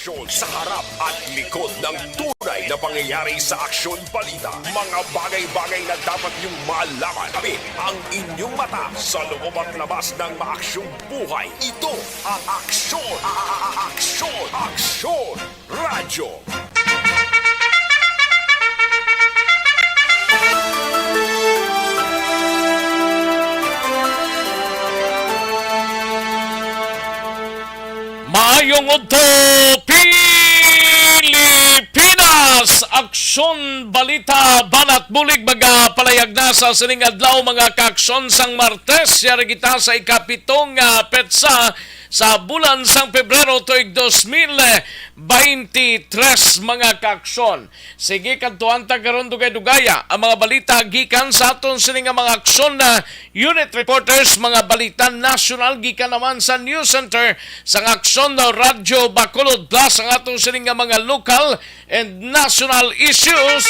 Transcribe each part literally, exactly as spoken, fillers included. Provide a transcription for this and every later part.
Aksyon sa harap at likod ng tunay na pangyayari sa Aksyon Balita. Mga bagay-bagay na dapat niyong malaman. Kami ang inyong mata sa loob at labas ng maaksyong buhay. Ito ang Aksyon, a- a- a- Aksyon, Aksyon Radyo. Maayong udto, Pilipinas! Aksyon Balita, Banat Bulig, magapalayag na sa sining adlaw, mga kaaksyon, sang Martes. Yari kita sa ikapito nga petsa sa bulan sang Pebrero tuig dos mil beintitres, mga kaaksyon. Sige, kadtuan ta karon dugay-dugaya ang mga balita gikan sa aton sini nga mga aksyon na unit reporters, mga balita nasyonal gikan naman sa News Center sang Aksyon na Radyo Bacolod, plus ang aton sini nga mga local and national issues.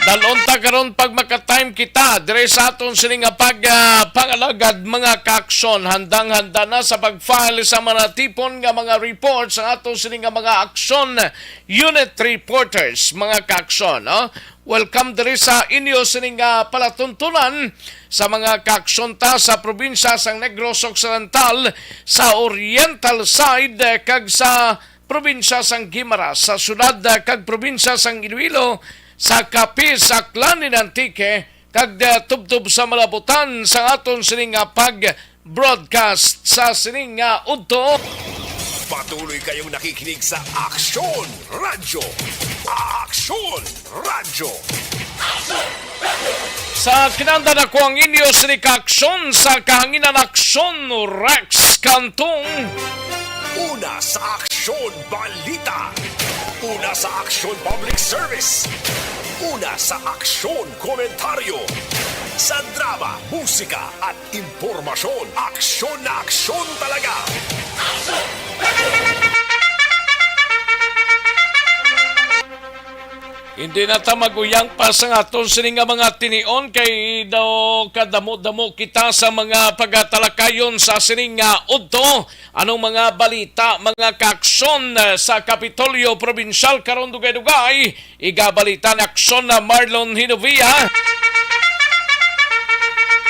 Dalon ta karon pag maka-time kita dire sa aton sini nga pag, ah, pangalagad, mga kaaksyon. Handang-handa na sa pag-file sa mga natipon nga mga reports ang aton sini nga mga aksyon unit reporters, mga kaaksyon, no? Welcome diri sa inyo sining, ah, palatuntunan sa mga kaaksyon ta sa probinsya sang Negros Occidental, sa Oriental side, eh, kag sa probinsya sang Guimaras, sa syudad, eh, kag probinsya sang Iloilo, sa Capiz, Aklan, and Antique, kag, eh, tubtob sa malabutan sa aton sining nga pag broadcast sa sining nga udto. Patuloy kayong nakikinig sa Aksyon Radyo. Aksyon Radyo. Sa kinanda na ko ang inyo sini ka aksyon sa kahanginan, Aksyon Rex Cantong. Una sa Aksyon Balita. Una sa Aksyon Public Service. Una sa Aksyon Komentaryo. Sa drama, musika, at impormasyon. Aksyon na aksyon talaga. Hindi na ta mag-uyang pa sa aton sini nga mga tinion, kay daw kadamo-damo kita sa mga pagatalakayon sa sini nga udto. Anong mga balita, mga kaaksyon, eh, sa Kapitolyo Probinsyal karon dugay-dugay? Igabalita ni Aksyon na Marlon Hinovia.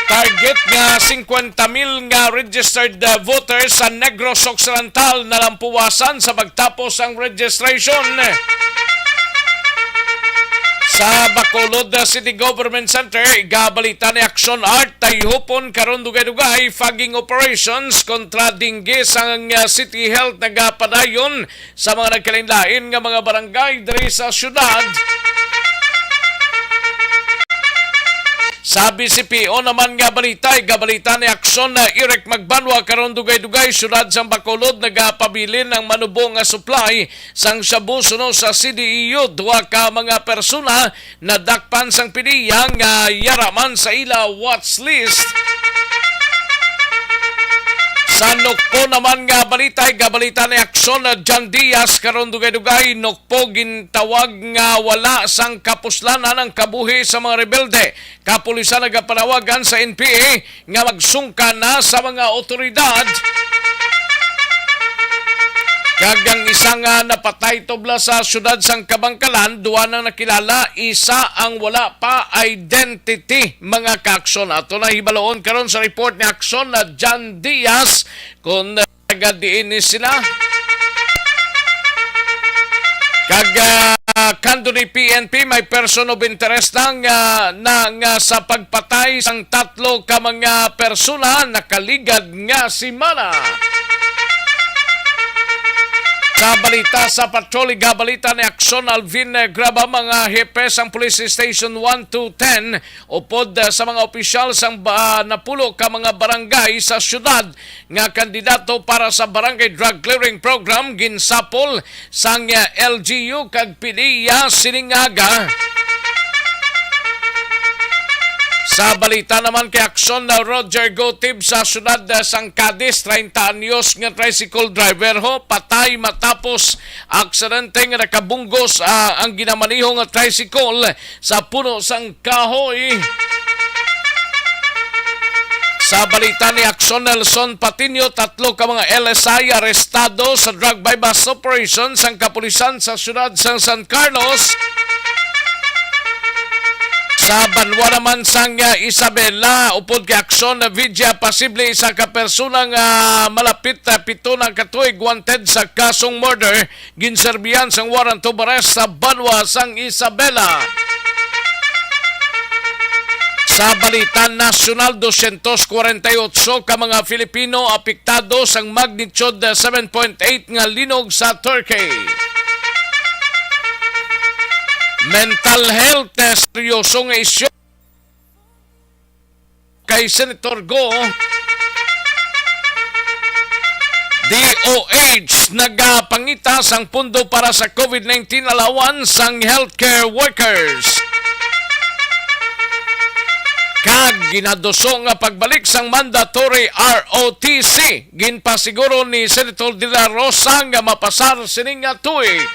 Target nga singkwenta mil nga registered, uh, voters sa Negros Occidental nalampuwasan sa pagtapos ang registration. Sa Bacolod, uh, City Government Center, igabalita ni Aksyon Art, tayhupon karon dugay-dugay fogging operations kontra dengue sang, uh, City Health nagapadayon sa mga nagkalainlain nga mga barangay diri sa syudad. Sa B C P O naman nga balita, igabalita ni Aksyon na Eric Magbanwa karon dugay-dugay, syudad sang Bacolod, nagapabilin ang manubo nga supply sang shabu suno sa C D E U. Duha ka mga persona nadakpan sang P D E A nga yara man sa ila watch list. Sa Nokpo naman nga balita, igabalita ni Aksyon na John Diaz karon dugay-dugay, Nokpo, gintawag nga wala sang kapuslanan ang kabuhi sa mga rebelde. Kapulisan nagapanawagan sa N P A nga magsungka na sa mga awtoridad. Kag ang isa nga napatay tubla sa siyudad sang Kabankalan, duha nang nakilala, isa ang wala pa identity, mga kaaksyon. Ato na hibaloon karon sa report ni Aksyon na John Diaz kung taga diin ni sila. Kag, ah, kandoni P N P, may person of interest lang, ah, na nga sa pagpatay sang tatlo ka mga persona nakaligad nga semana. Sa balita sa patrol, igabalita ni Aksyon Alvin, eh, Graba, mga hepe sang Police Station one to ten, upod, ah, sa mga opisyal sang ba-, napulo ka mga barangay sa siyudad nga kandidato para sa Barangay Drug Clearing Program, ginsapol sang, ah, L G U kag P D E A sining aga. Sa balita naman kay Aksyon na Roger Gotib sa siyudad, ah, sang Cadiz, treinta anyos nga tricycle driver ho, patay matapos aksidente nga nakabunggos, ah, ang ginamaneho nga tricycle sa puno sang kahoy. Sa balita ni Action, Nelson Patiño, tatlo ka mga L S I arestado sa drug buy-bust operation sang kapulisan sa siyudad sang San Carlos. Sa banwa naman sang, ah, Isabela, upod kay Action, Vidya, posible isa ka persona nga malapit, ah, pito na ka tuig wanted sa kasong murder. Ginserbihan sang warrant of arrest sa banwa sang Isabela. Sa balita nasyonal, dosyentos kwarenta y otso ka mga Filipino apektado sang magnitude seven point eight nga linog sa Turkey. Mental health, eh, seryoso nga isyu kay Senator Go. D O H nagapangita sang pondo para sa COVID nineteen allowance sang healthcare workers. Kag ginaduso nga pagbalik sang mandatory R O T C, ginpasiguro ni Senator De La Rosa nga mapasar sini nga tuig.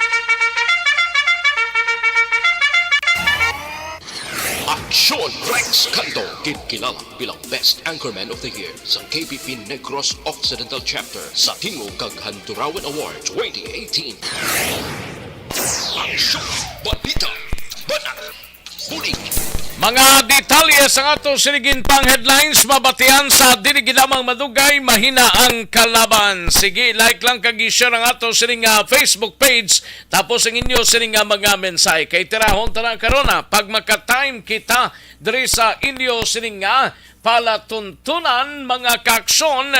Aksyon Rex Canto, ginkilala bilang Best Anchorman of the Year sa K B P Negros Occidental Chapter sa Tingog kag Handurawan Award twenty eighteen. Aksyon, balita, banat, bulig. Mga detalye sang ato sini ginpang headlines mabatian sa dili gid lamang madugay, mahina ang kalaban. Sige, like lang kag i-share ang ato sini nga Facebook page, tapos ang inyo sini nga mga mensahe. Kay tirahon ta na karon, ah, pag maka-time kita diri sa inyo sini nga palatuntunan, mga kaaksyon.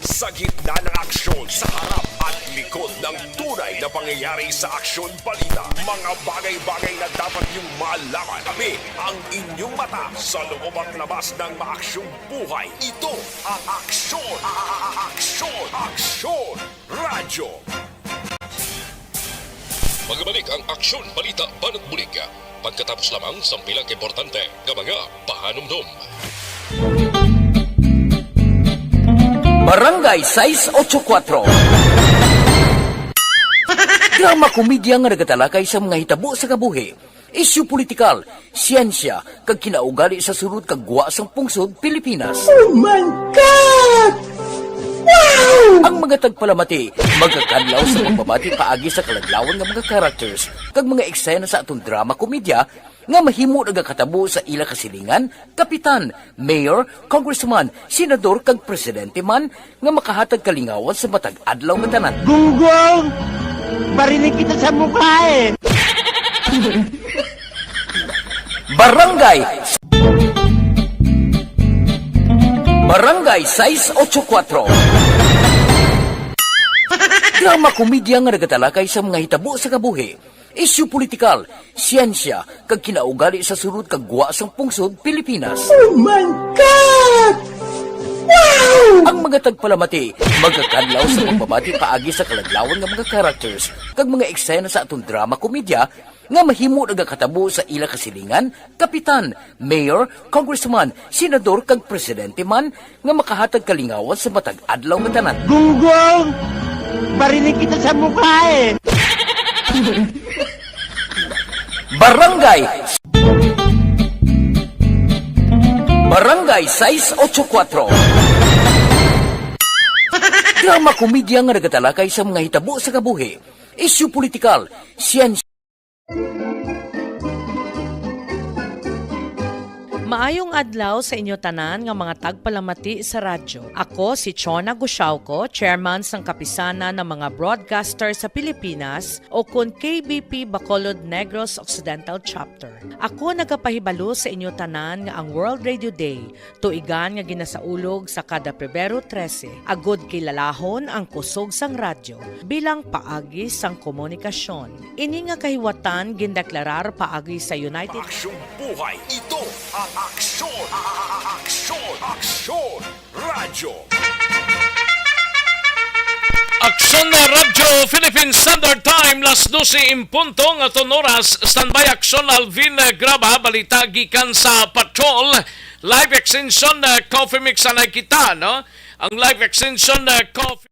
Sa gitna ng aksyon, sa harap at likod ng tunay na pangyayari sa aksyon balita, mga bagay-bagay na dapat niyong malaman. Kami ang inyong mata sa loob at labas ng maaksyong buhay. Ito ang aksyon, a-, a-, a-, aksyon, aksyon, radyo. Magabalik ang aksyon, balita, banat, bulig. Pagkatapos lamang sang pila ka importante nga mga pahanumdom. Barangay sais ocho kuatro. Drama komedya nga nagatalakay sa mga hitabo sa kabuhi, isyu politikal, siyensya, kag kinaugali sa sulod kag gwa sang pungsod Pilipinas. Oh my God! Wow! Ang mga tagpalamati magakadlaw sa pagbabati paagi sa kaladlawan nga mga characters kag mga eksena sa aton drama komedya nga mahimo nagakatabo sa ila kasilingan, kapitan, mayor, congressman, senador, kag presidente man, nga makahatag kalingawan sa matag adlaw nga tanan. Gunggong! Barinig kita sa mukha eh! Barangay Barangay sais ocho kuatro. Drama komedya nga nagatalakay sa mga hitabo sa kabuhi, isyu politikal, siyensya, kag kinaugali sa sulod kag gwa sang pungsod Pilipinas. Oh my God! Wow! Ang mga tagpalamati magakadlaw sa pagbabati paagi sa kaladlawan nga mga characters kag mga eksena sa aton drama komedya nga mahimo nagakatabo sa ila kasilingan, kapitan, mayor, congressman, senador, kag presidente man nga makahatag kalingawan sa matag adlaw nga tanan. Gunggong! Barinig kita sa mukha eh! Barangay Barangay sais ocho kuatro. Drama komedya nga nagatalakay sa mga hitabo sa kabuhi, isyu politikal, siyensya. Maayong adlaw sa inyo tanan nga mga tagpalamati sa radyo. Ako si Chona Gusiauco, chairman sang Kapisanan ng mga Broadcaster sa Pilipinas, o kon K B P Bacolod Negros Occidental Chapter. Ako nagapahibalo sa inyo tanan nga ang World Radio Day, tuigan nga ginasaulog sa kada Pebrero trese, agud kilalahon ang kusog sang radyo bilang paagi sang komunikasyon. Ini nga kahiwatan gindeklarar paagi sa United Aksyong buhay. Ito ang aksyon. A-, a-, a-, aksyon. Aksyon. Radyo. Aksyon na Radyo Philippine Standard Time, las dose en punto nga aton oras. Standby Aksyon Alvin, eh, Graba, balita gikan sa Patrol. Live extension, eh, Coffee Mix anay kita, no? Ang live extension, eh, Coffee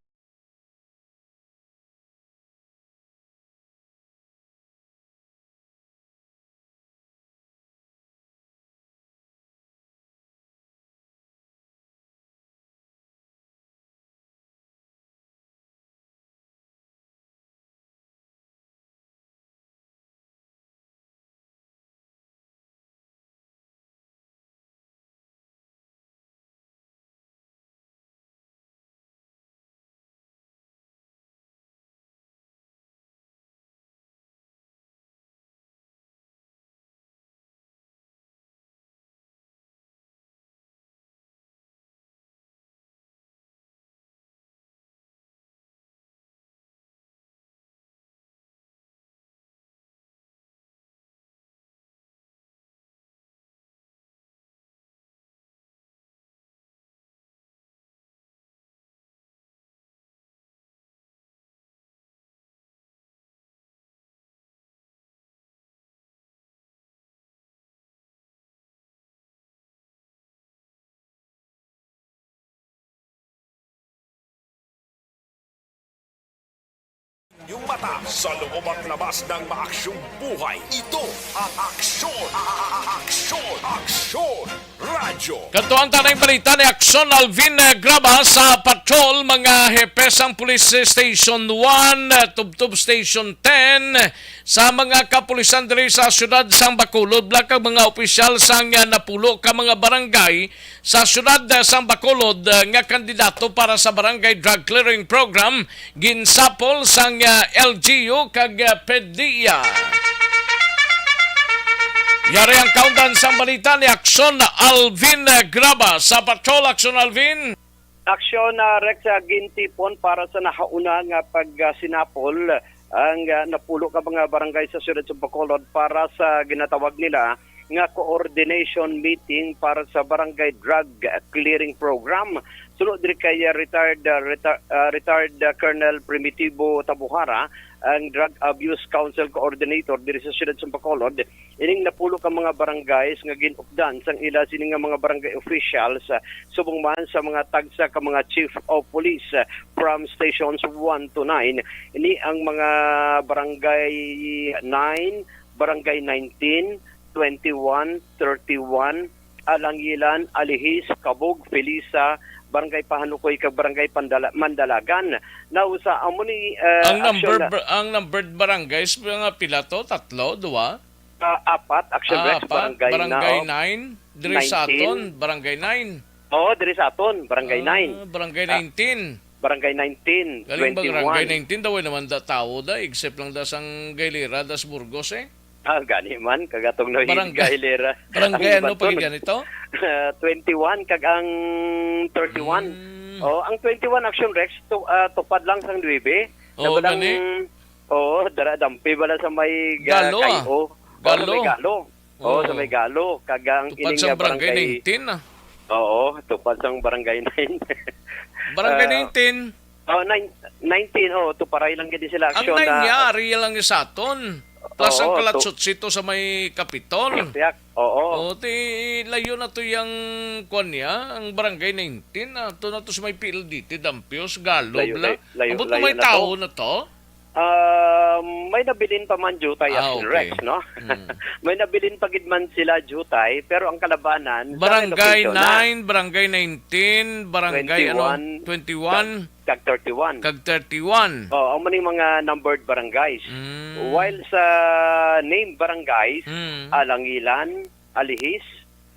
Yung mata sa loob at labas ng maaksyong buhay. Ito ang Aksyon, Aksyon, Aksyon Radyo. Kadto ang tanang balita ni Aksyon Alvin, eh, Graba. Sa patrol, mga hepe sang Police Station one, eh, tubtob Station ten, sa mga kapulisan diri sa siyudad sang Bacolod, bala kag mga opisyal sang, eh, napulo ka mga barangay sa siyudad, eh, sang Bacolod, eh, nga kandidato para sa Barangay Drug Clearing Program, ginsapol sang, ah, L G U kag, ah, PDEA. Yari ang kaundan sang balita ni Aksyon Alvin, ah, Graba. Sa patrol, Aksyon Alvin. Aksyon, ah, Rex, ah, gintipon para sa nahauna nga pagsinapol ang, ah, napulo ka mga barangay sa siyudad sa Bacolod para sa ginatawag nila nga coordination meeting para sa Barangay Drug Clearing Program. Suno diri kay, ah, retired, ah, reti-, ah, retired, ah, Colonel Primitivo Tabuhara, ang Drug Abuse Council Coordinator diri sa siyudad sa Bacolod, ining napulo ka mga barangays nga gin-updan sang ila sini nga mga barangay officials, ah, subong man sa mga tagsa ka mga chief of police, ah, from stations one to nine. Ini ang mga barangay nine, barangay nineteen, twenty-one, thirty-one, Alangilan, Alihis, Kabug, Felisa, Barangay Pahanukoy, kag Barangay Pandala-, Mandalagan. Now, sa amo ni, eh, Ang action number, na br-, ang numbered barangays, mga pila to? Tatlo, duwa? Ah, apat, Action Ah, Rex, apat. Barangay Barangay Naog, nine. Diri sa nineteen. Aton, Barangay nine. Oo, diri sa aton, Barangay Ah, nine. Barangay Ah, nineteen. Barangay nineteen, Galing ba Barangay twenty-one. nineteen daw, way naman da tawo da, except lang da sang Gaylera, das Burgos, eh. Ah, gani man, kagatong na Barangay, Gaylera. Barangay Ang ano pa Baton. Gid yan ito? Ah, twenty-one, kag ang thirty-one. Mm. Oh, ang twenty-one Action Rex, tu-, ah, tupad lang sang nuebe. Oo, Nabalang, gani. Oo, dara dampi bala sa may, ah, Galo, ah. Kayo. Oo, sa Galo. may Galo. Oo, sa Oo. may Galo. Kag ang Tupad ining sang nga Barangay barangay nineteen, ah. Oo, tupad sang Barangay nine. Barangay Ah, nineteen. Oh, nine, nineteen, oh, tuparay lang gid sila Ang aksyon nine na niya, ari lang sa aton. Plus ang Oo, tu- Kalatsutsi to sa may Kapitol. Tiyak, oo. Oh, ti layo na to yang kwan niya, ang Barangay nineteen, ah, to na to sa may P L D T, Dampios, Galo, Layo, bla. lay-, layo, Ambot ko layo may na to. Tao na to? Um, may nabilin pa man, Jutay, Ah, Action okay. Rex, no? Mm. May nabilin pa gid man sila, Jutay, pero ang kalabanan sa Barangay relocation na. nine, Barangay nineteen, Barangay, ano, Twenty-one, twenty-one, kag, kag thirty-one. kag thirty-one. Oh, amo ning mga numbered barangays. Mm. While sa named barangays, Mm. Alangilan, Alihis,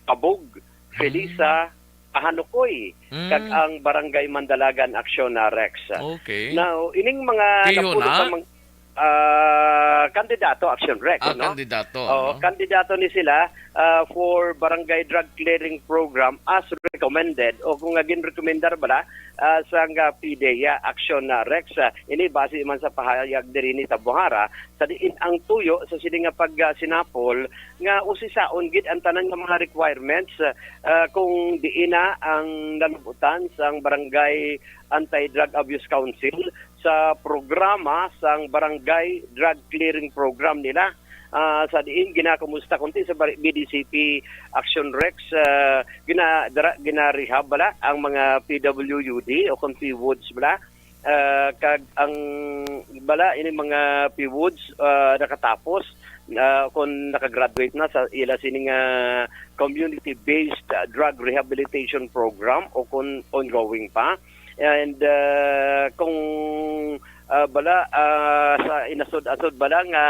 Kabug, Mm. Felisa, Pahanukoy, Mm. kag ang Barangay Mandalagan, Aksyon na Rex. Okay. Now, ining mga Piho napulo na? ka mang-, ah, kandidato, Action Rex, Ah, no? kandidato, Oo, no? kandidato ni sila, ah, for Barangay Drug Clearing Program as recommended, o kung nga ginrekomendar bala, ah, sang, ah, PDEA, Action na Rex. Ah, ini base man sa pahayag diri ni Tabuhara, sa diin ang tuyo sa sini nga pagsinapol nga usisaon gid ang tanan nga mga requirements, ah, kung diin na ang nalubutan sang Barangay Anti-Drug Abuse Council sa programa sang Barangay Drug Clearing Program nila. Ah, sa diin ginakumusta kunti sa bar-, B D C P Action Rex, ah, gina-, dara-, gina-rehab bala ang mga P W U D o kung P W U Ds bala. Ah, kag ang bala ini mga P W U Ds, ah, nakatapos, ah, kung nakagraduate na sa ila sini nga community-based, ah, drug rehabilitation program o kung ongoing pa. And, ah, kung, ah, bala, ah, sa inasod-asod bala nga,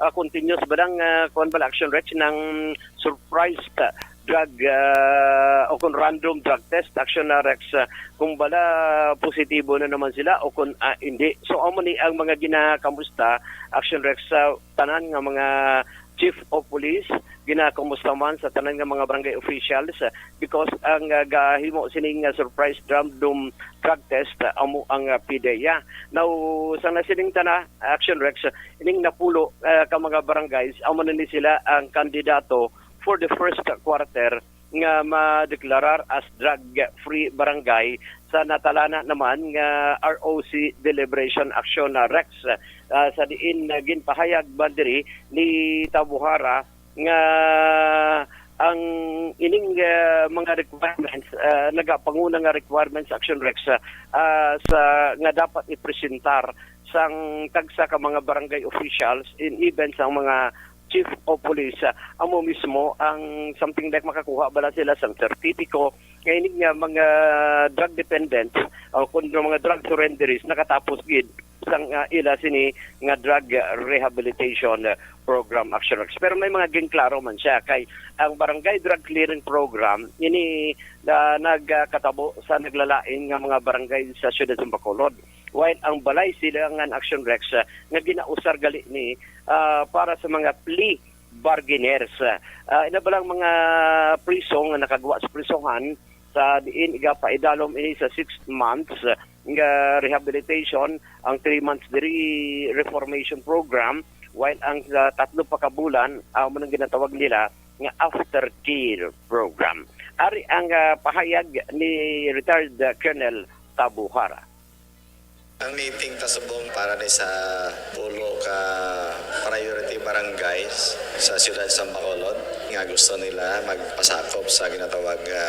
ah, continuous bala nga, kuwan bala, Action Rex, nang surprise ka drug, ah, o kung random drug test, Action na Rex, ah, kung bala positibo na naman sila o kung, ah, hindi. So, amo ni ang mga ginakamusta, Action Rex, sa tanan nga mga chief of police, ginakamusta man sa tanan nga mga barangay officials, ah, because ang, ah, gahimo sining, ah, surprise random drug test, ah, amo ang, ah, PDEA. Now, sa nasiling tana, Action Rex, ah, ining napulo, ah, ka mga barangays, amo na ni sila ang kandidato for the first quarter nga madeklarar as drug-free barangay sa natalana naman nga R O C Deliberation Action na Rex, ah, sa diin, ah, ginpahayag man diri ni Tabuhara nga ang ining, ah, mga requirements, ah, nagapanguna nga requirements, Action Rex, ah, ah, sa, nga dapat ipresentar sang tagsa ka mga barangay officials and even sang mga chief of police, ah, amo mismo ang something like makakuha bala sila sang sertipiko nga ining nga mga drug dependent o kun mga drug surrenderies nakatapos gid sang, ah, ila sini nga drug rehabilitation, ah, program, Action Rex. Pero may mga ginklaro man siya kay ang Barangay Drug Clearing Program ini, ah, nagkatabo sa naglalain nga mga barangay sa siyudad sa Bacolod. While ang Balay Silangan Action Rex, ah, nga ginausar gali ni, ah, para sa mga plea bargainers. Ah, ina ba lang mga priso nga nakagwa sa prisohan sa diin igapaidalom ini sa six months, ah, nga rehabilitation, ang three months diri reformation program, while ang, ah, tatlo pa ka bulan, ah, amo nang ginatawag nila nga aftercare program. Ari ang, ah, pahayag ni retired, ah, Colonel Tabuhara. Ang meeting ta subong para ni sa pulo ka priority barangays sa siyudad sa Bacolod nga gusto nila magpasakop sa ginatawag nga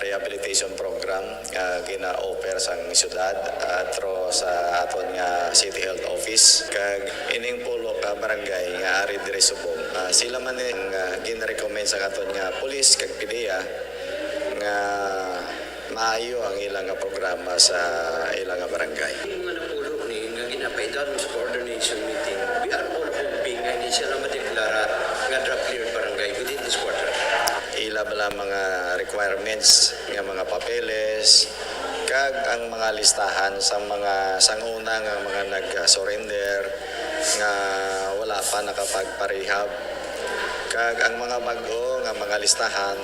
rehabilitation program nga gina-offer sang siyudad, ah, through sa aton nga City Health Office. Kag ining pulo ka barangay nga ari diri subong, ah, sila man ni ang, ah, gin-recommend sa aton nga pulis kag PDEA nga maayo ang ila nga programa sa ila nga barangay. Ang mga napulo ni nga ginapaidalom sa coordination meeting, we are all hoping nga hindi sila madeklara nga drug cleared barangay within this quarter. Ila bala mga requirements nga mga papeles, kag ang mga listahan sa mga sanguna nga mga nag-surrender nga wala pa nakapagparehab, kag ang mga bag-o nga mga listahan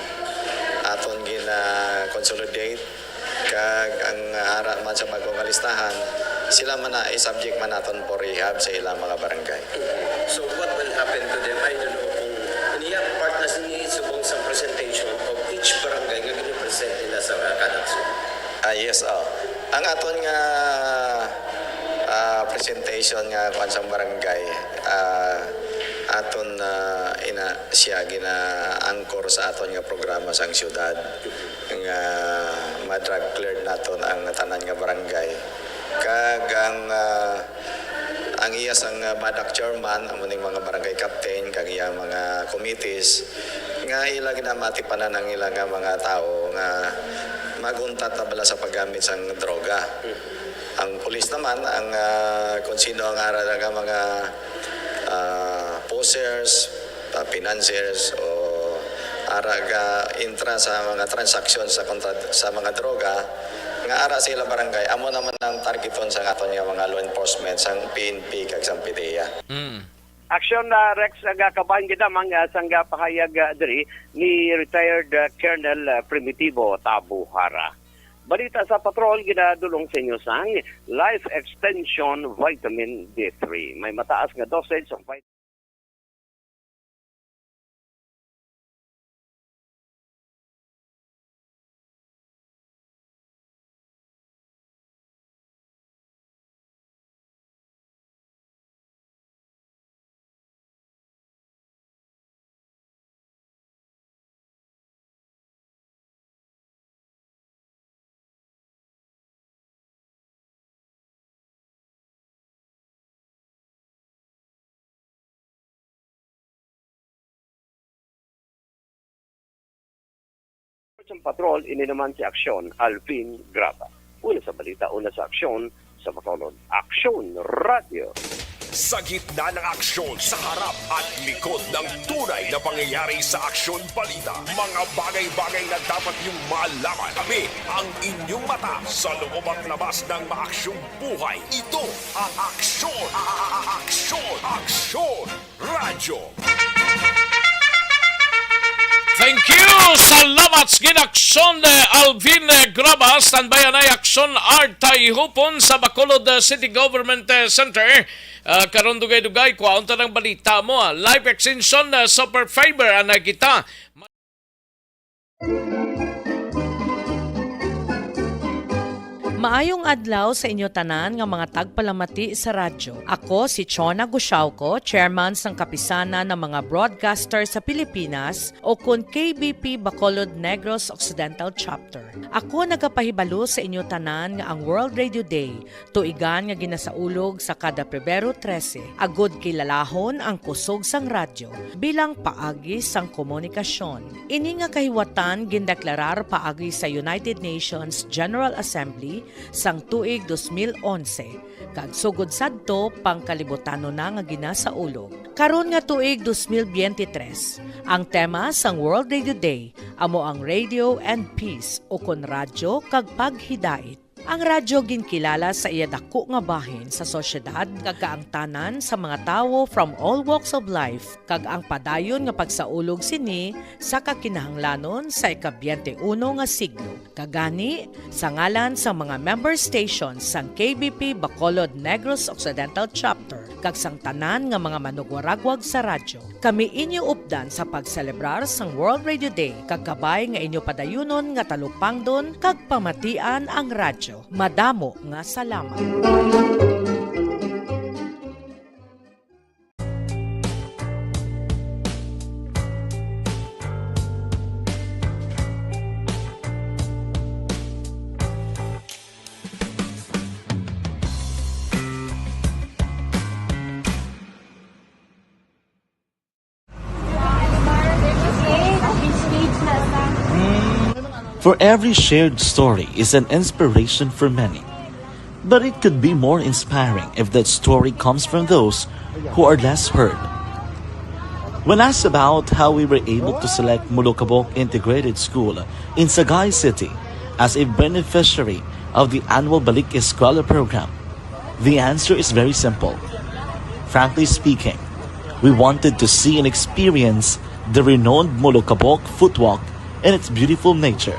aton gina-consolidate, kag ang ara man sa bag-o nga listahan, sila man na i-subject man naton for rehab sa ilang mga barangay. So what will happen to them? I don't know kung niya part na sini subong sa presentation of each barangay nga gini-present nila sa kada aksyon. Ah, yes, oh. Ang aton nga, ah, presentation nga kuan sa barangay, ah, aton, ah, ina siya gina-anchor sa aton nga programa sang siyudad nga ma-drug cleared naton ang tanan nga barangay. Kag ang, ah, ang iya sang, ah, BADAC chairman, amo ning mga barangay captain, kag iya mga committees, nga ila ginamatipanan ang ila nga mga tawo nga mag-untat na bala sa paggamit sang droga. Ang pulis naman, ang, ah, kung sino ang ara nga mga, ah, posers, ah, financiers, o ara ga intra sa mga transaksyon sa kontra-, sa mga droga, nga ara sa ila barangay, amo naman ang targeton sa aton nga mga law enforcement, sang P N P kag sang PDEA. Mm. Aksyon, ah, Rex, nga kabahin gid lamang, ah, sang pahayag, ah, diri ni retired, ah, Colonel, ah, Primitivo Tabuhara. Balita sa Patrol, ginadulong sa inyo sang Life Extension Vitamin D three. May mataas nga dosage ang vit- Sa Patrol, ini naman si Aksyon Alvin Graba. Una sa balita, una sa aksyon, sa Bacolod. Aksyon Radio. Sa gitna ng aksyon, sa harap at likod ng tunay na pangyayari sa Aksyon Balita, mga bagay-bagay na dapat niyong malaman. Kami ang inyong mata sa loob at labas ng maaksyong buhay. Ito ang Aksyon, a-, a-, a-, Aksyon, Aksyon Radyo. Thank you! Salamat sa ginaksyon, eh, Alvin, eh, Graba. Standby anay aksyon, Art Tayhupon sa Bacolod, eh, City Government, eh, Center. Ah, karon dugay-dugay, kwaon ta ng balita mo, ah. Life Extension, eh, Super Fiber, anay kita. Maayong adlaw sa inyo tanan nga mga tagpalamati sa radyo. Ako si Chona Gusiauco, chairman sang Kapisanan ng mga Broadcaster sa Pilipinas, o kon K B P Bacolod Negros Occidental Chapter. Ako nagapahibalo sa inyo tanan nga ang World Radio Day, tuigan nga ginasaulog sa kada Pebrero trese, agud kilalahon ang kusog sang radyo bilang paagi sang komunikasyon. Ini nga kahiwatan gindeklarar paagi sa United Nations General Assembly sang tuig dos mil onse, kag sugod sadto, pangkalibutano na nga ginasaulog. Karon nga tuig dos mil biyente tres, ang tema sang World Radio Day amo ang Radio and Peace, ukon radyo kag paghidait. Ang radyo ginkilala sa iya dako nga bahin sa sosyedad kag kaangtanan sa mga tawo from all walks of life, kag ang padayon nga pagsaulog sini sa kakinahanglanon sa ika-biyente uno nga siglo. Kagani, sa ngalan sang mga member stations sang K B P Bacolod Negros Occidental Chapter kag sang tanan nga mga manugwaragwag sa radyo, kami inyo updan sa pagselebrar sang World Radio Day kag kabay nga inyo padayunon nga talupangdon kag pamatian ang radyo. Madamo nga salamat. For every shared story is an inspiration for many. But it could be more inspiring if that story comes from those who are less heard. When asked about how we were able to select Molokabok Integrated School in Sagay City as a beneficiary of the annual Balik Eskwela program, the answer is very simple. Frankly speaking, we wanted to see and experience the renowned Molokabok footwalk and its beautiful nature.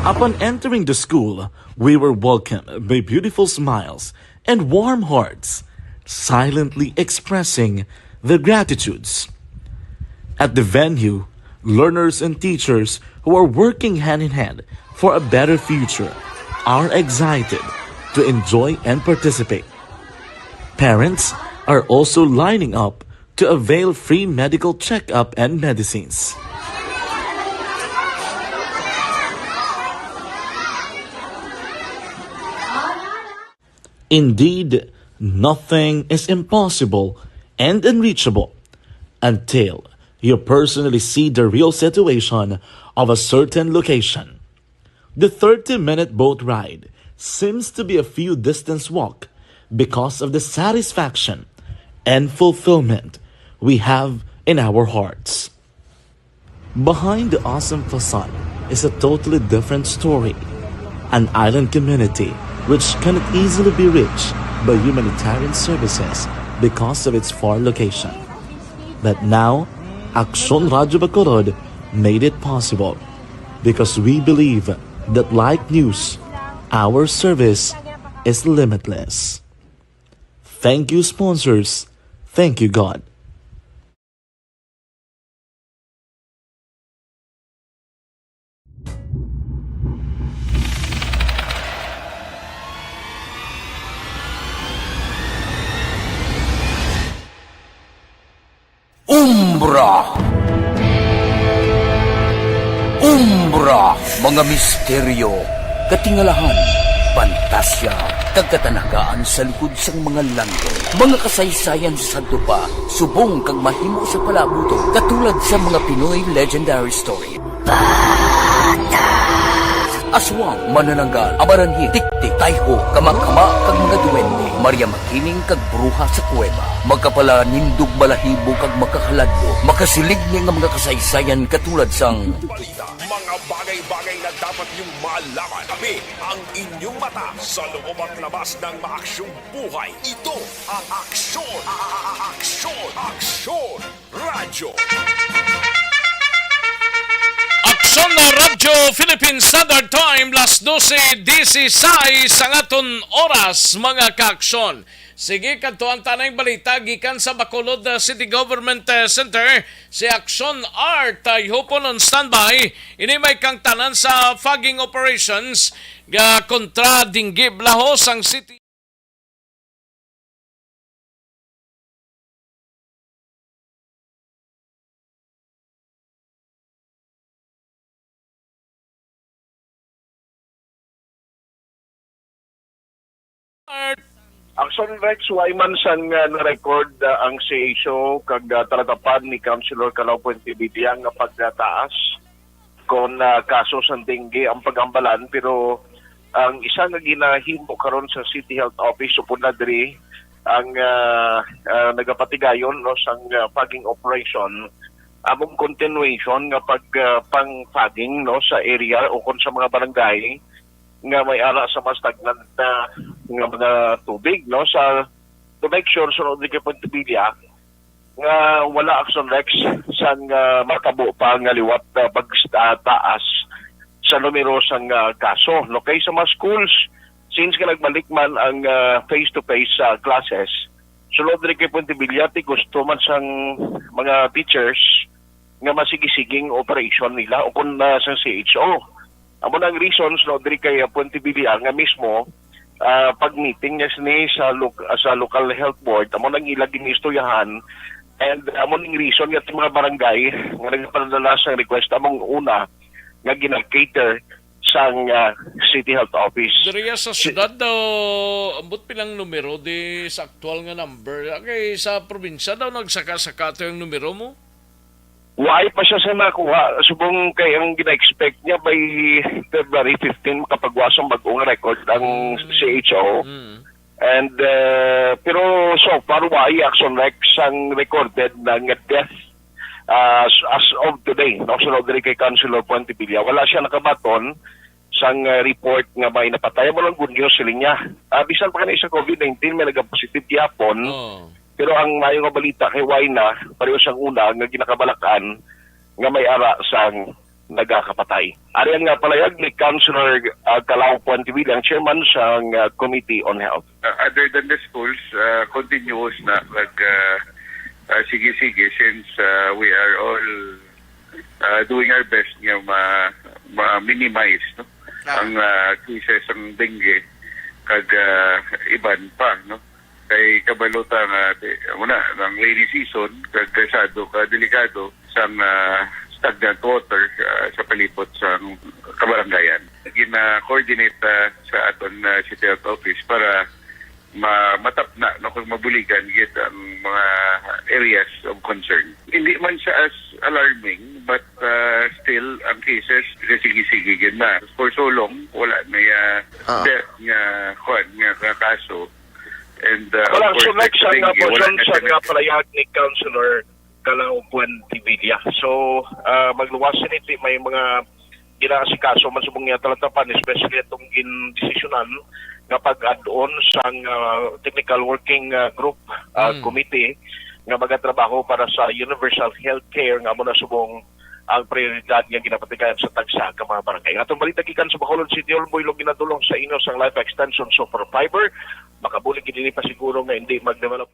Upon entering the school, we were welcomed by beautiful smiles and warm hearts, silently expressing their gratitudes. At the venue, learners and teachers who are working hand in hand for a better future are excited to enjoy and participate. Parents are also lining up to avail free medical checkup and medicines. Indeed, nothing is impossible and unreachable until you personally see the real situation of a certain location. The thirty-minute boat ride seems to be a few distance walk because of the satisfaction and fulfillment we have in our hearts. Behind the awesome facade is a totally different story. An island community which cannot easily be reached by humanitarian services because of its far location. But now, Aksyon Radyo Bacolod made it possible because we believe that like news, our service is limitless. Thank you, sponsors. Thank you, God. Umbra. Umbra, mga misteryo, katingalahan, pantasya, kag katanagaan sa likod sang mga langit. Mga kasaysayan sa sadto pa, subong kag mahimo sa palabuton, katulad sa mga Pinoy legendary story. Aswang, manananggal, amaranhit, tiktik, tayho, kamakama, kag mga duwende, Maria Makiling kag bruha sa kuweba, makapalanindog balahibo kag makakaladlok, makasiligni nga mga kasaysayan katulad sang balita, mga bagay-bagay na dapat niyong malaman. Kami ang inyong mata sa loob at labas ng maaksyong buhay. Ito ang Aksyon, a-, a-, a-, Aksyon, Aksyon Radyo. Aksyon na Radyo Philippine Standard Time, las dose disisais ang aton oras, mga kaaksyon. Sige, kadtuan ta na ang balita gikan sa Bacolod, uh, City Government, uh, Center. Si Action Art, uh, ihupon on standby. Ini may kangtanan sa fogging operations nga kontra dinggi. Blahos ang city. Action Rex, way man sang, ah, na-record, ah, ang C H O kag, ah, talatapan ni Councilor Calao Fuentebilla nga pagtaas kon, ah, kaso sang dengue ang pag-ambalan, pero ang isa nga ginahimo karon sa City Health Office upod na diri ang, ah, ah, nagapatigayon, no, sang, ah, fogging operation, among continuation nga pag, ah, pang-fogging, no, sa area o kon sa mga barangay nga may ara sa mas stagnant na nga mga tubig, no, sa, to make sure, sunod ni kay Pontevilla, nga wala, Action Rex, sang, ah, matabo pa nga liwat, ah, pag, ah, taas sa numero sang, ah, kaso. No, kay sa mga schools, since nga nagbalik man ang, ah, face-to-face, ah, classes, sulod diri kay Pontevilla, ti gusto man sang mga teachers nga masigisiging operation nila o kun, ah, sa C H O. Amo na ang reasons, no, diri kay, ah, Pontevilla nga mismo, ah, pag-meeting niya sini sa loc-, ah, sa local health board, amo nang ila giniistoryahan, and amo ning reason nga ti mga barangay nga nagpadala sang request among una nga gina-cater sang, ah, City Health Office. Diriya sa Si- syudad daw, ambot pilang numero di sa aktual nga number. Kay sa probinsya daw nagsaka-saka to yung numero mo? Why pa siya sa nakuha? Subong kay ang gina-expect niya by February fifteen makapagwa sang bag-ong record ang Mm. C H O. Mm. And, uh, pero so far, why, Action Rex, ang recorded na nga death, uh, as, as of today, no? Sunod diri kay Councilor Pontevilla, wala siya nakabaton sang, uh, report nga may napatay. Amo lang good news, siling niya. Ah, bisan pa kani sa COVID nineteen, may nagapositive gihapon. Oh. Pero ang maayo nga balita kay why na, pareho sang una nga ginakabalakan nga may ara sang nagakapatay. Ari ang, ah, palayag ni Councilor, ah, Calao Pontevilla, ang chairman sang, ah, Committee on Health. Uh, other than the schools, uh, continuous na nag, uh, uh, sige-sige since, uh, we are all, uh, doing our best nga ma, ma-minimize, no? Ah. Ang, uh, cases sang dengue kag, uh, iban pa, no? Kay kabalo ta nga, di, amo na, ang rainy season, kag kasado ka, delikado sang, ah, stagnant water, ah, sa palibot sa kabarangayan. Gina-coordinate, ah, sa aton, ah, City Health Office para ma-, matapna, no, kung mabuligan gid ang mga areas of concern. Hindi man siya as alarming, but, ah, still, ang cases, sige-sige gid na. For so long, wala na ya Ah. death nga, kwan, nga, nga kaso. And, uh, Wala, of course, so next, ang dengue, wala motion na sa siya nga nag- palayag ni Councilor Calao Buentivilla. So, ah, magluwas sini, ti may mga ginaasikaso man subong niya talatapan, especially atong gindesisyonan nga pag-add-on sang, ah, technical working, ah, group, ah, Mm. committee nga magatrabaho para sa universal healthcare nga amo na subong ang prioridad nga ginapatigayan sa tagsa ka mga barangay. Ang atong balita gikan sa Bacolod City Hall, Boy Log, ginadulong sa inyo sang Life Extension Super Fiber. Makabulig gid ini pasiguro nga hindi mag-develop.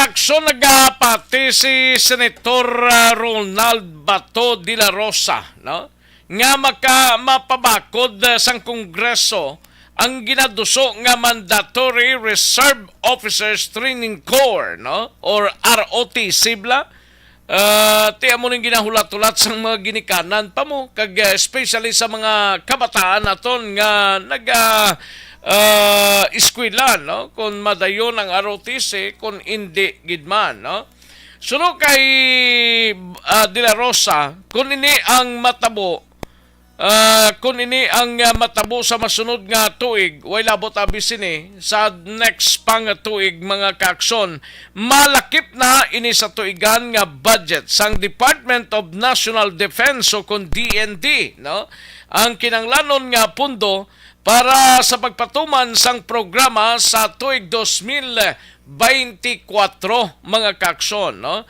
Aksyon nagapati si Senator, ah, Ronald Bato de la Rosa, no? Nga maka-, mapabakod, ah, sang Kongreso ang ginaduso nga Mandatory Reserve Officers Training Corps, no? Or R O T C bala. Ah, ti amo ning ginahulat-hulat sang mga ginikanan pa mo, kag, ah, especially sa mga kabataan naton nga naga, ah, eskwela, no? Kung madayon ang R O T C, kung indi gid man, no? Suno kay, ah, De La Rosa, kung ini ang matabo, ah, kung ini ang, ah, matabo sa masunod nga tuig, way labot abi sini sa next pa nga tuig, mga kaaksyon, malakip na ini sa tuigan nga budget sang Department of National Defense o kon D N D, no? Ang kinahanglanon nga pondo para sa pagpatuman sang programa sa tuig dos mil beintikwatro, mga kaaksyon, no?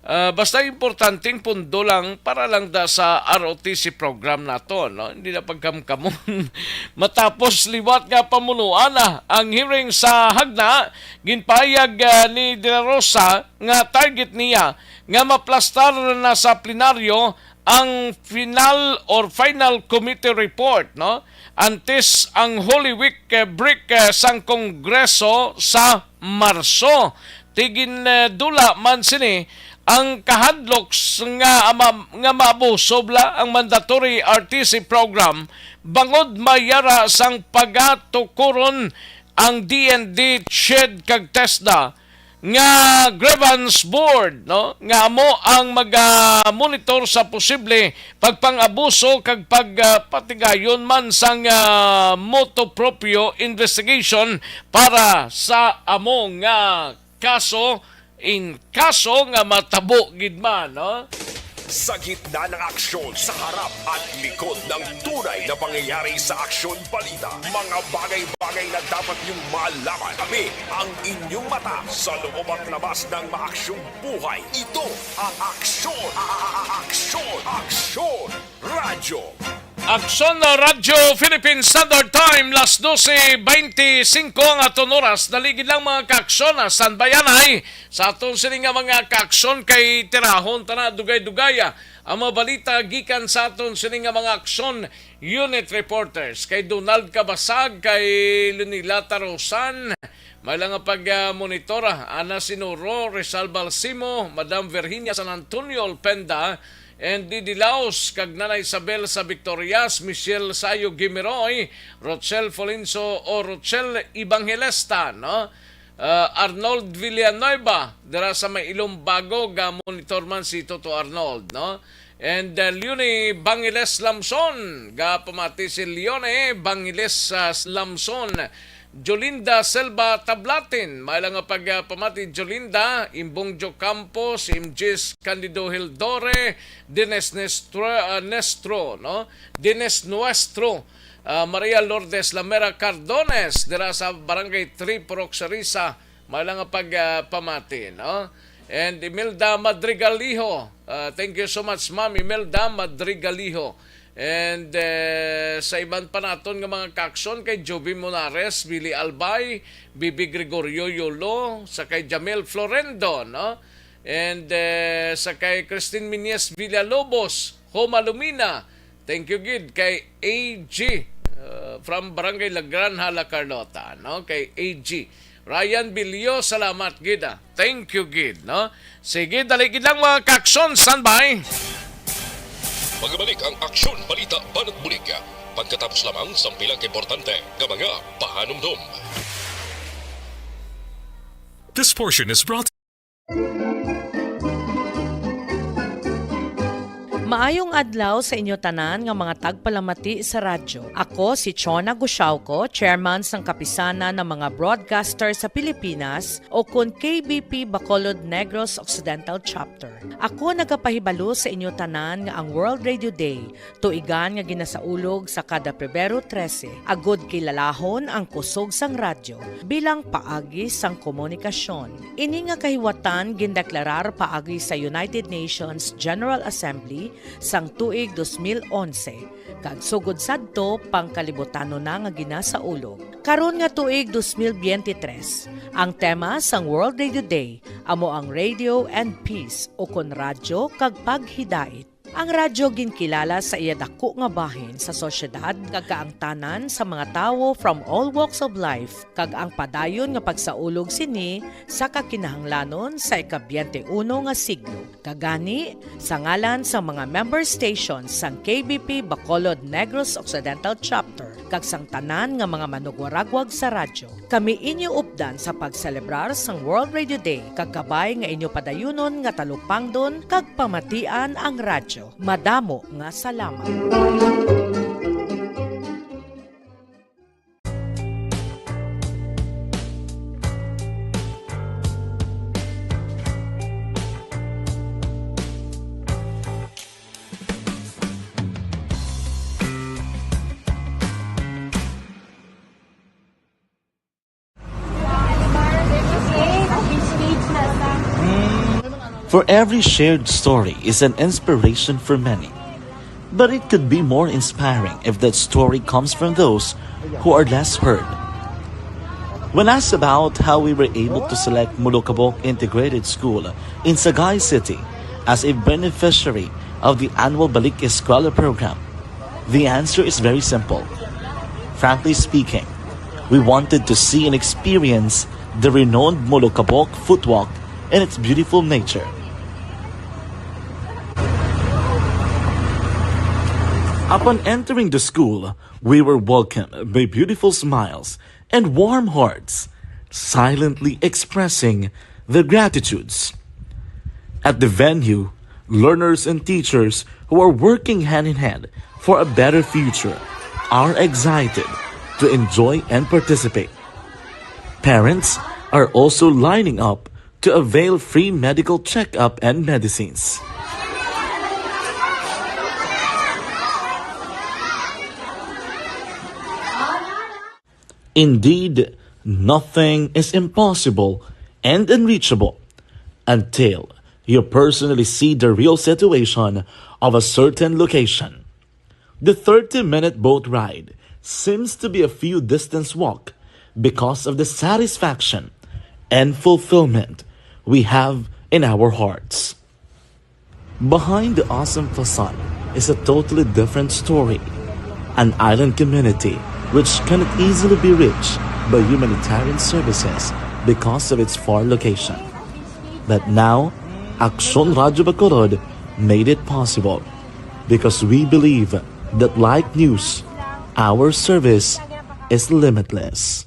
Ah, basta importanteng pundo lang para lang da sa R O T C program nato, no? Hindi na pagkamkamon. Matapos liwat nga pamunuan na ang hearing sa Hagna, ginpahayag, ah, ni De La Rosa nga target niya nga maplastar na sa plenaryo ang final or final committee report, no? Antes ang Holy Week, eh, break, eh, sang Kongreso sa Marso. Ti gin, eh, dula man sini ang kahadlok s-, nga ama-, nga maabuso bala ang mandatory R T C program bangod may ara sang pagatukuron ang D N D, CHED kag TESDA nga grievance board, no, nga amo ang maga-monitor sa posible pagpang-abuso kag pag, ah, patigayon man sang, ah, motu proprio investigation para sa amo nga kaso, in kaso nga matabo gid man, no? Sa gitna ng aksyon, sa harap at likod ng tunay na pangyayari sa Aksyon Balita, mga bagay-bagay na dapat niyong malaman. Kami ang inyong mata sa loob at labas ng maaksyong buhay. Ito ang Aksyon, a-, a-, a-, Aksyon, Aksyon Radyo. Aksyon na Radyo Philippine Standard Time, las dose beintisinko ang aton oras. Dali gid lang, mga kaaksyon, ah, standby anay sa aton sini nga mga kaaksyon kay tirahon ta na dugay-dugay, ah, ang mga balita gikan sa aton sini nga mga aksyon unit reporters, kay Donald Cabasag, kay Lunila Tarosan, may lang nga pag, ah, monitor, ah, Ana Sinuro, Rizal Balsimo, Madam Virginia San Antonio Olpenda, and Didi Laos, kag Nanay Isabel sa Victorias, Michelle Sayo Gimiroy, Rochelle Folinso o Rochelle Evangelista, no? Ah, Arnold Villanueva, dira sa may Ilumbago, ga-monitor man si Toto Arnold, no? And, uh, Leonie Bangiles Lamson, gapamati si Leonie Bangiles, uh, Lamson. Jolinda Selva Tablatin, may lang nga pagpamati, Jolinda, Imbong Jo Campos, M J S Candido Hildore, Dennis Nestro, uh, Nestro, no? Dennis Nuestro, uh, Maria Lourdes Lamera Cardones, dira sa Barangay Three, Purok Sarisa, may lang nga pag, ah, pamati, no? And Imelda Madrigaliho, ah, thank you so much, Ma'am Imelda Madrigaliho. And, eh, sa iban pa naton nga mga kaaksyon, kay Jovi Monares, Billy Albay, Bibi Gregorio Yolo, sa kay Jamel Florendo, no? And, eh, sa kay Christine Miñez Villalobos, Homa Lumina, thank you gid kay A G, uh, from Barangay La Granja, La Carlota, no? Kay A G. Ryan Bilyo, salamat gid, ah. Thank you gid, no? Sige, dali gid lang, mga kaaksyon, standby. Magbalik ang Aksyon Balita Banat Bulig pagkatapos lamang sang pila ka importante nga mga pahanumdom. This portion is brought Maayong adlaw sa inyo tanan nga mga tagpalamati sa radyo. Ako si Chona Gusiauco, chairman sang Kapisanan ng mga Broadcaster sa Pilipinas, o kun K B P Bacolod Negros Occidental Chapter. Ako nagapahibalo sa inyo tanan nga ang World Radio Day, tuigan nga ginasaulog sa kada Pebrero trese, agud kilalahon ang kusog sang radyo bilang paagi sang komunikasyon. Ini nga kahiwatan gindeklarar paagi sa United Nations General Assembly sang tuig dos mil onse, kag sugod sadto, pangkalibutano na nga ginasaulog. Karon nga tuig dos mil biyente tres, ang tema sang World Radio Day Amo ang Radio and Peace, ukon radyo kag paghidait. Ang radyo ginkilala sa iya daku nga bahin sa sosyedad kag kaangtanan sa mga tawo from all walks of life, kag ang padayon nga pagsaulog sini sa kakinahanglanon sa ika-biyente uno nga siglo. Kagani, sa ngalan sa mga member stations sang K B P Bacolod Negros Occidental Chapter kag sang tanan nga mga manugwaragwag sa radyo, kami inyo updan sa pagselebrar sang World Radio Day kag kabay nga inyo padayunon nga talupangdon kag pamatian ang radyo. Madamo nga salamat. For every shared story is an inspiration for many. But it could be more inspiring if that story comes from those who are less heard. When asked about how we were able to select Molokabok Integrated School in Sagay City as a beneficiary of the annual Balik Eskwela program, the answer is very simple. Frankly speaking, we wanted to see and experience the renowned Molokabok footwalk and its beautiful nature. Upon entering the school, we were welcomed by beautiful smiles and warm hearts, silently expressing their gratitudes. At the venue, learners and teachers who are working hand in hand for a better future are excited to enjoy and participate. Parents are also lining up to avail free medical checkup and medicines. Indeed, nothing is impossible and unreachable until you personally see the real situation of a certain location. The thirty-minute boat ride seems to be a few distance walk because of the satisfaction and fulfillment we have in our hearts. Behind the awesome facade is a totally different story. An island community which cannot easily be reached by humanitarian services because of its far location. But now, Aksyon Radyo Bacolod made it possible because we believe that like news, our service is limitless.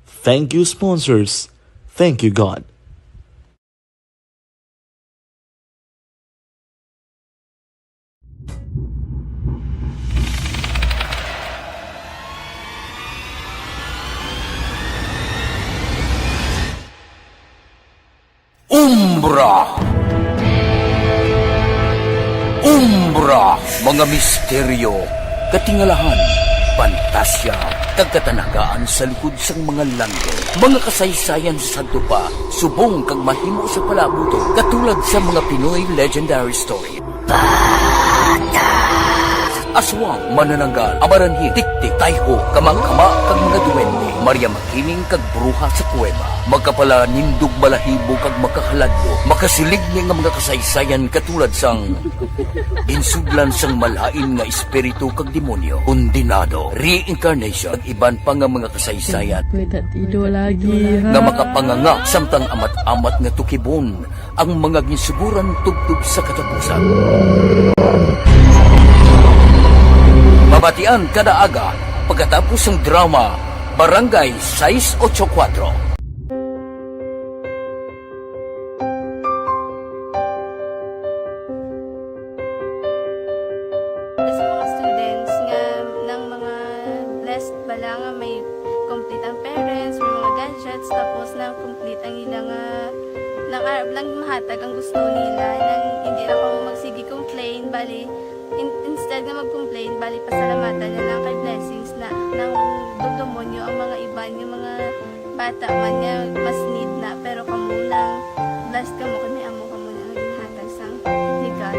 Thank you, sponsors. Thank you, God. Umbra. Umbra, mga misteryo, katingalahan, pantasya, kag katanagaan sa likod sang mga langit. Mga kasaysayan sa sadto pa, subong kag mahimo sa palaabuton, katulad sa mga Pinoy legendary story. Aswang, manananggal, amaranhit, tiktik, tayho, kamangkama, kag mga duwende, Maria Makiling kag bruha sa kuweba, makapalanindog balahibo kag makahaladlok, makasiligni nga mga kasaysayan katulad sang ginsudlan sang malain nga espiritu kag demonyo, kondenado, reincarnation, kag iban pa nga mga kasaysayan May tatido lagi, ha? nga makapanganga samtang amat-amat nga tukibon ang mga ginsuguran tubtob sa katapusan. Mabatian kada aga pagkatapos sang drama Barangay sais ocho kuwatro. Sa mga students nga nang mga blessed bala nga may complete ang parents, may mga gadgets, tapos na complete ang ila nga, nang, ah, nang mahatag ang gusto nila, nang hindi na kamo magsige complain, bali, in-, instead nga mag-complain, bali, pasalamatan na lang kay blessings na, nang dumdumon nyo ang mga iban, yung mga bata man nga mas need na, pero kamo lang, blessed kamo kay may amo kamo na nga ginhatag sang ni God.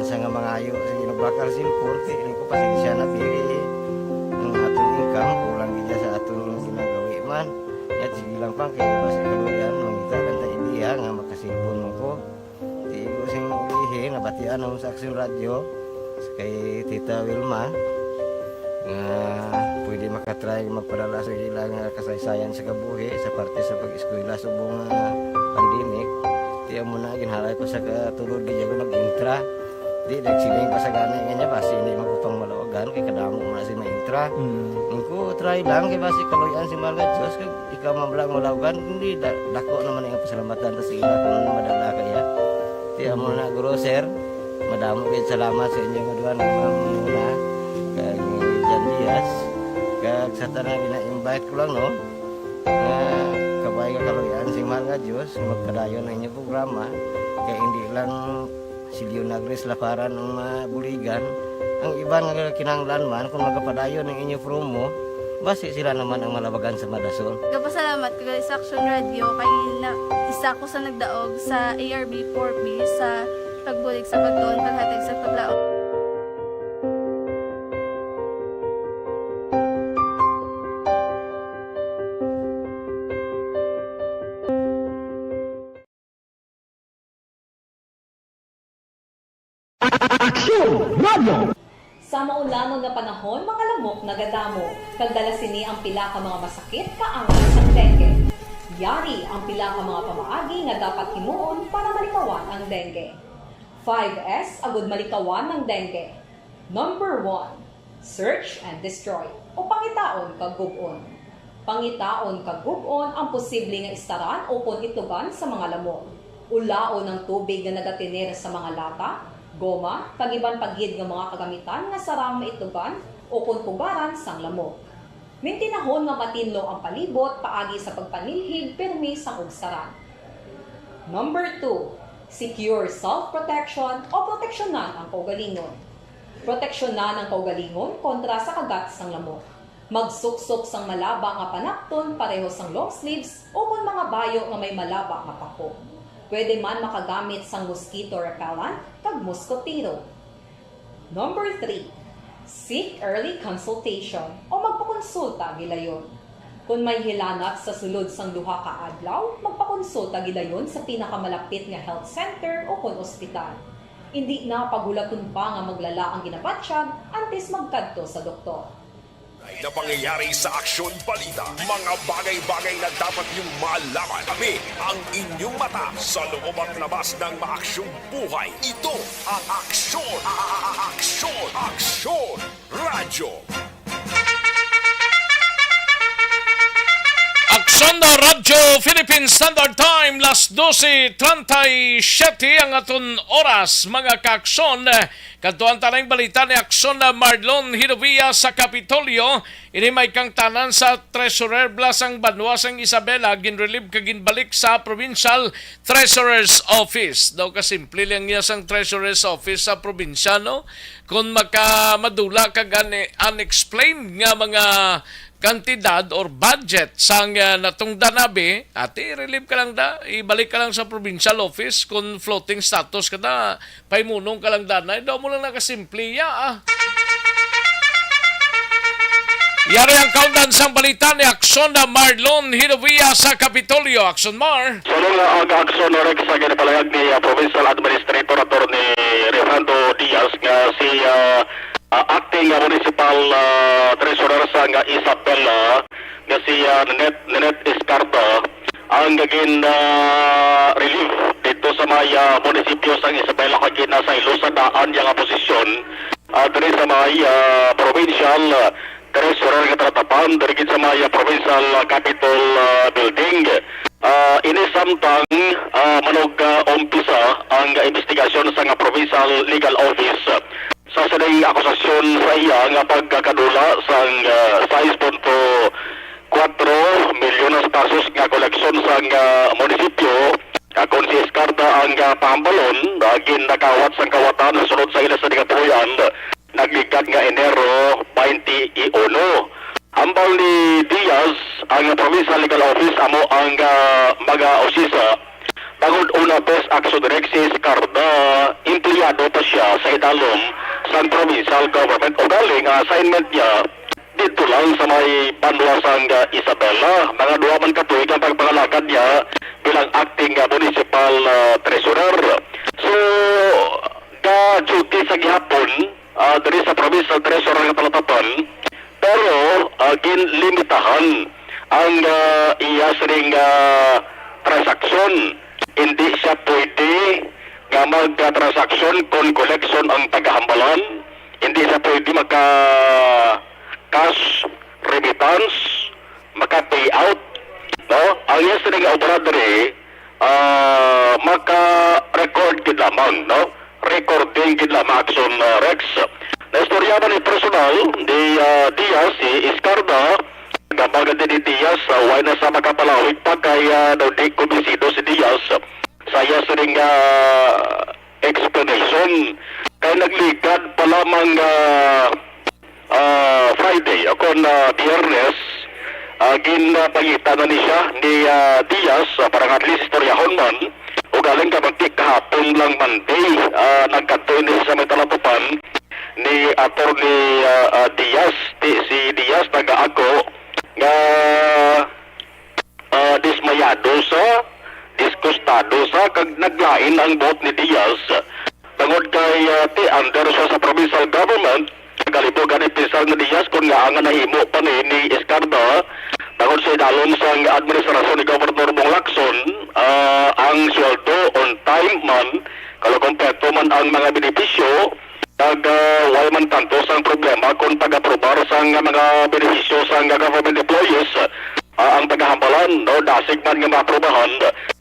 Sa nga mangayo sa ginubakal sa import, ini ko pasensya na, pili ang aton income, kulang gid sa aton ginagawi man. Yat sige lang pa, kay basi kaluyan, mangita lang ta ideya nga makasilpon mo ko. Di ko sing ilihi, nabatian ako sa Action Radio, sa kay Tita Wilma, nga pwede makatry magpadala sa ila nga kasaysayan sa kabuhi sa parte sa pag-eskwela subong nga pandemic. Di amo na, ginhalay ko sa katulod, di ako nag-intra. Di, nagsiling pa sa gani nga niya, basi hindi man ko pang malawagan, kay kadamo mo na si maintra. Mm. Ang ko, try lang, kay basi kaluyan si Mahal nga Diyos, kag ikaw man lang malawagan, hindi, da-, dako naman ang pasalamatan ta sa ila kung ano madala kaya. Di amo na, guro, sir, madamo kayo salamat sa inyo nga duha, ni Ma'am Muna, kag ni Jan Diaz, kag sa tanan gina-invite ko lang, no, nga kabay nga kaluyan si Mahal nga Diyos, magpadayon ang inyong programa, kay hindi lang si Leonagres Laparan ang mabuligan. Ang iban nga kinahanglan man, kung magapadayon ang inyo promo, basi sila naman ang malabagan sa madasol. Gapasalamat ko sa Action Radio kay na, isa ko sa nagdaog sa A R B four B sa pagbulig sa pagtuon, paghatag sa paglaom. Aksyon Radio. Sa maulanon nga panahon, mga lamok nagadamo, kag dala sini ang pila ka mga masakit nga angas sang dengue. Yari ang pila ka mga pamaagi nga dapat himuon para malikawan ang dengue. Five S agud malikawan ang dengue. Number one, search and destroy, o pangitaon kag gub-on. Pangitaon kag gub-on ang posible nga istaran ukon itlogan sa mga lamok. Ulaon ang tubig nga nagatener sa mga lata, goma, kag iban pa gid nga mga kagamitan nga sarang maitlogan ukon pugaran sang lamok. Mintinahon nga matinlo ang palibot paagi sa pagpanilhig pirmi sang ugsaran. Number two, secure self-protection o proteksyonan ang kaugalingon. Proteksyonan ang kaugalingon kontra sa kagat sang lamok. Magsuksok sang malaba nga panapton pareho sang long sleeves ukon mga bayo nga may malaba nga pako. Pwede man makagamit sang mosquito repellent kag moskotero. Number three, seek early consultation o magpakonsulta gilayon. Kon may hilanat sa sulod sang duha ka adlaw, magpakonsulta gilayon sa pinakamalapit nga health center o kon ospital. Indi na paghulaton pa nga maglala ang ginabatyag antes magkadto sa doktor. Nga pangyayari sa Aksyon Balita, mga bagay-bagay na dapat niyong malaman. Kami ang inyong mata sa loob at labas ng maaksyong buhay. Ito ang Aksyon, a-, a-, a-, Aksyon, Aksyon Radyo. Aksyon na Radyo Philippine Standard Time, las doce treinta y siete ang aton oras, mga kaaksyon. Kadto ang tanang balita ni Aksyon na Marlon Hinovia sa Kapitolyo. Ini may kangtanan sa treasurer bala sang banwa sang Isabela, ginrelieve kag ginbalik sa provincial treasurer's office. Daw kasimple lang niya sang treasurer's office sa probinsya, no? Kung makamadula kag ani-, unexplained nga mga kantidad or budget sang, ah, natungdan, abi, ati, relieve ka lang da, ibalik ka lang sa provincial office. Kung floating status ka da, pahimunong ka lang danay, daw mo lang nakasimple ya, ah. Yari ang kaundan sang balita ni Aksyon na Marlon Hinovia sa Kapitolyo. Aksyon, Mar. Sa mga aga-aksyon, Rex, sa ginapalayag ni, ah, Provincial Administrator Attorney Refrando Diaz nga si, ah, ah, acting, ah, municipal, ah, treasurer sa nga Isabela nga si, ah, Nanette, Nanette Escarda ang gin, ah, relieve dito sa may, ah, munisipyo sa Isabela kay ginasaylo sa daan niya nga posisyon, ah, diri sa may, ah, provincial, ah, treasurer nga tinatapan diri gid sa may, ah, provincial, ah, capitol, ah, building. Ah, ini samtang, ah, manog, ah, umpisa ang investigasyon sa nga provincial legal office sa sining akusasyon sa iya nga pagkakadula sang, ah, sais punto kuwatro milyones pesos nga koleksyon sang, ah, munisipyo, nga kon si Escarda ang, ah, pahambalon, ah, ginakawat sang kawatan sulod sa ila sa gingapuy-an, nagligad nga Enero twenty-one. Ambal ni Diaz, ang Provincial Legal Office amo ang, ah, mag-usisa Bangod una pa sa Action Direct si Escarda, empleyado pa siya sa idalom sang provincial government. Ugaling ang assignment niya dito lang sa may banwa sang, ah, Isabela. Mga duha man ka tuig ang pagpangalagad niya bilang acting, ah, municipal, ah, treasurer. So, ga-duty sa gihapon, ah, diri sa provincial treasurer nga Talatapan, pero, ah, ginlimitahan ang, ah, iya sining, ah, transaksyon. Hindi siya pwede nga magtransaksyon kon koleksyon ang taga-Hambalan. Hindi siya pwede magka-cash remittance, maka-payout, no? Ang iya sila nga obra diri, ah, maka-record gid lamang, no? Recording gid lamang, Action, ah, Rex. Naistorya man ni personal ni, ah, Diaz, si Escarda, gabagad ni Diaz, ah, wala na sa makapalawig pa kay, ah, daw di kumbinsido si Diaz sa iya sining, ah, explanation. Kay nagligad pa lamang, ah, ah, Friday o kon, ah, Biyernes, ah, ginpangita na ni siya ni, ah, Diaz, ah, para nga at least istoryahon man. Ugaling ka magti kahapon lang Monday, ah, nagkadto ini sa may Talatupan ni Attorney, ah, ah, Diaz. Ti, si Diaz nagaako nga, ah, dismayado sa, disgustado sa, kag naglain ang buot ni Diaz. Tungod kay, ah, ti under siya sa provincial government, nagalibog gani pisal ni Diaz kon nga ang nahimo pa ni, ni Escarda, tungod sa idalom sang administrasyon ni Gobernador Bong Lacson, ah, ang sweldo on time man, kalo kompleto man ang mga benepisyo, kag, ah, wala man tanto sang problema kon pag-aprobar sang mga benepisyo sang government employees, ah, ang taga-Hambalan, no, dasig man nga maaprubahan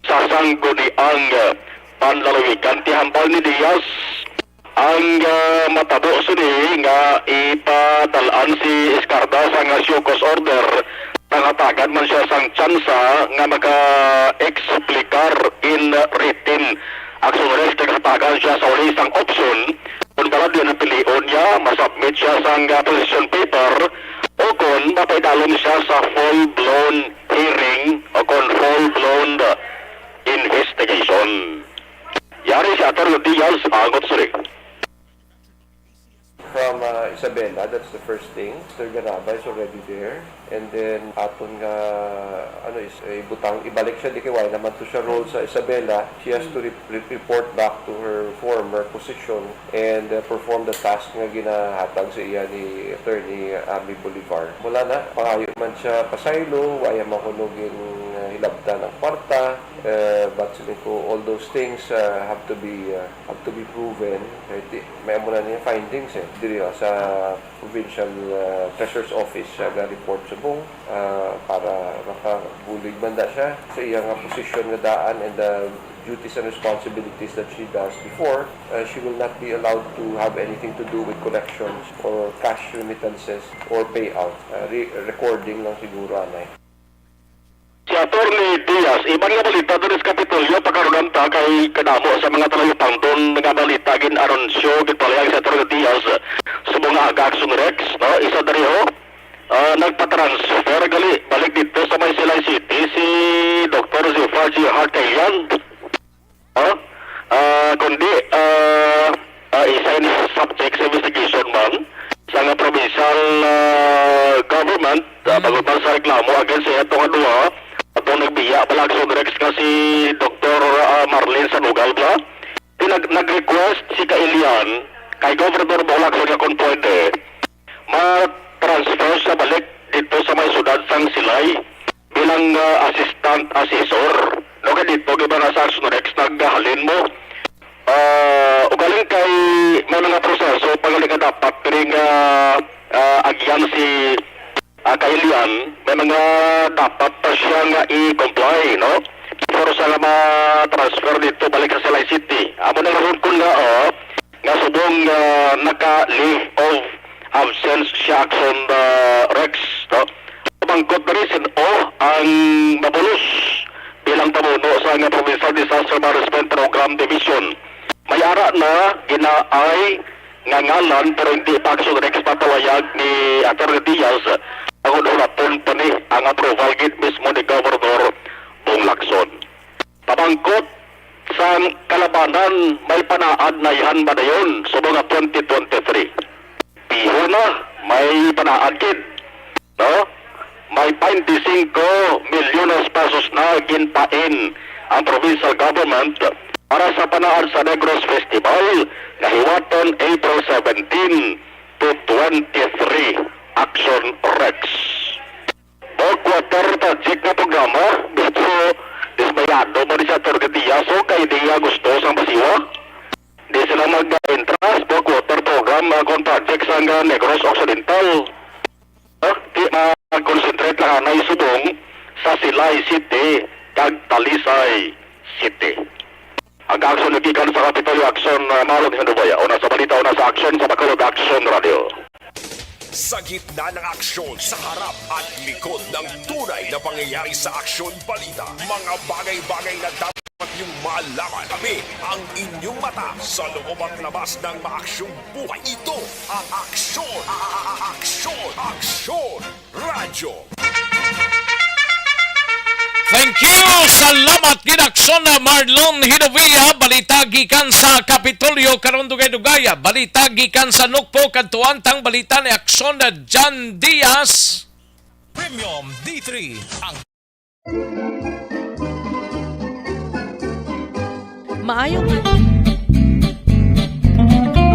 sa sangguniang, ah, panlalawigan. Ti hambal ni Diaz, ang, ah, matabo sini nga ipadalan si Escarda sang show cause order, nangatagan man siya sang tsansa nga maka-explicar in written. Action Rex, nagatagan siya sa uli sang option kung bala di napilion niya, masubmit siya sang, ah, position paper o kon mapaidalom siya sa full-blown hearing o kon full-blown, ah, investigation. Yari si Attorney Diaz, Angot Suri. From, uh, Isabela, that's the first thing. Mister Garaba is already there. And then, aton nga, ano, is, eh, ibutang, ibalik siya, di kay wala naman to siya role sa Isabela. She has to re-, re-, report back to her former position and, uh, perform the task nga ginahatag sa iya ni Attorney Ami Bolivar. Wala na, pangayo man siya pasaylo, wala man kuno gin, uh, hilabtan ang kwarta, uh, but siling ko, all those things, uh, have to be, uh, have to be proven. Kay ti-, may amo na niya findings, eh. Diri, ah, sa provincial, ah, treasurer's office siya ga-report subong, ah, para makabulig man da siya sa iya nga posisyon nga daan and the duties and responsibilities that she does before. Ah, she will not be allowed to have anything to do with collections or cash remittances or payout. Ah, re-, recording lang siguro, anay. Si Attorney Diaz, iban nga balita diri sa Kapitolyo, pagkarunan ta kay kadamo sa mga talayupangdon nga balita gin-anunsyo, ginpalayag si Attorney Diaz subong nga aga, Action Rex, no? Isa diri, ho, ah, nagpa-transfer gali balik dito sa may Silay City si Doktor Zilfar G. Hartelian. Oh, ah, kundi, ah, ah, isa ini sa subject sa investigation man sa nga provincial, ah, government, ah, Mm. bangod man sa reklamo against sa ato nga duha, atong nagbiya bala, Action Rex, nga si Doktor, ah, Marlene Sanugal ba? Pinag-, nag-request si Kailian kay Governor Bong Lacson nga kung pwede, ma-transfer siya balik dito sa may siyudad sang Silay bilang, ah, assistant assessor. No, kay dito, di ba, nga sa Action Rex, naghalin mo. Ah, ugaling kay may mga proseso pa nga dapat diri nga, ah, agyan si, ah, Kailian, may mga dapat pa siya nga i-comply, no? Before siya nga ma-transfer dito balik sa Silay City. Amo na ron kun nga, oh, nga subong, ah, naka-leave of absence siya, Action, ah, Rex, no? Pamangkot na rin sin-o ang mabulos bilang pamuno sa nga Provincial Disaster Management Program Division. May ara na ginaay nga ngalan pero hindi pa, Action Rex, papalayag ni Attorney Diaz. Ang hulapon pa ni ang approval gid mismo ni Governor Bong Lacson. Pamangkot, Sang kalabanan, may panaad na yan ba dayon sa mga twenty twenty-three? Piho na, may panaad gid, no? May twenty-cinco milyones pesos na ginpain ang provincial government para sa panaad sa Negros Festival nga hiwaton April seventeen to twenty-three. Action Rex. Backwater project nga programa, medyo dismayado man ni si Attorney Diaz, so kay di niya gusto sang pasiwa. Di sila mag-entrust, backwater program, ah, kon project sang, ah, Negros Occidental. Ah, di mag-concentrate lang anay subong sa Silay City kag Talisay City. Ang aksyon gikan sa Kapitolyo, aksyon, ah, Marlon Hindubaya. Una sa balita, una sa aksyon sa Bacolod Aksyon Radio. Sa gitna ng aksyon, sa harap at likod ng tunay na pangyayari sa aksyon balita, mga bagay-bagay na dapat niyong malaman. Kami ang inyong mata sa loob at labas ng maaksyong buhay. Ito ang aksyon, a-, a-, a-, aksyon, aksyon, radyo. Thank you. Salamat gid, aksyon na Marlon Hidovia. Balita gikan sa Kapitolyo karon, dugay-dugay. Balita gikan sa Nukpo, kadtuan tang balita ni aksyon na John Diaz. Premium D three ang Maayo nga.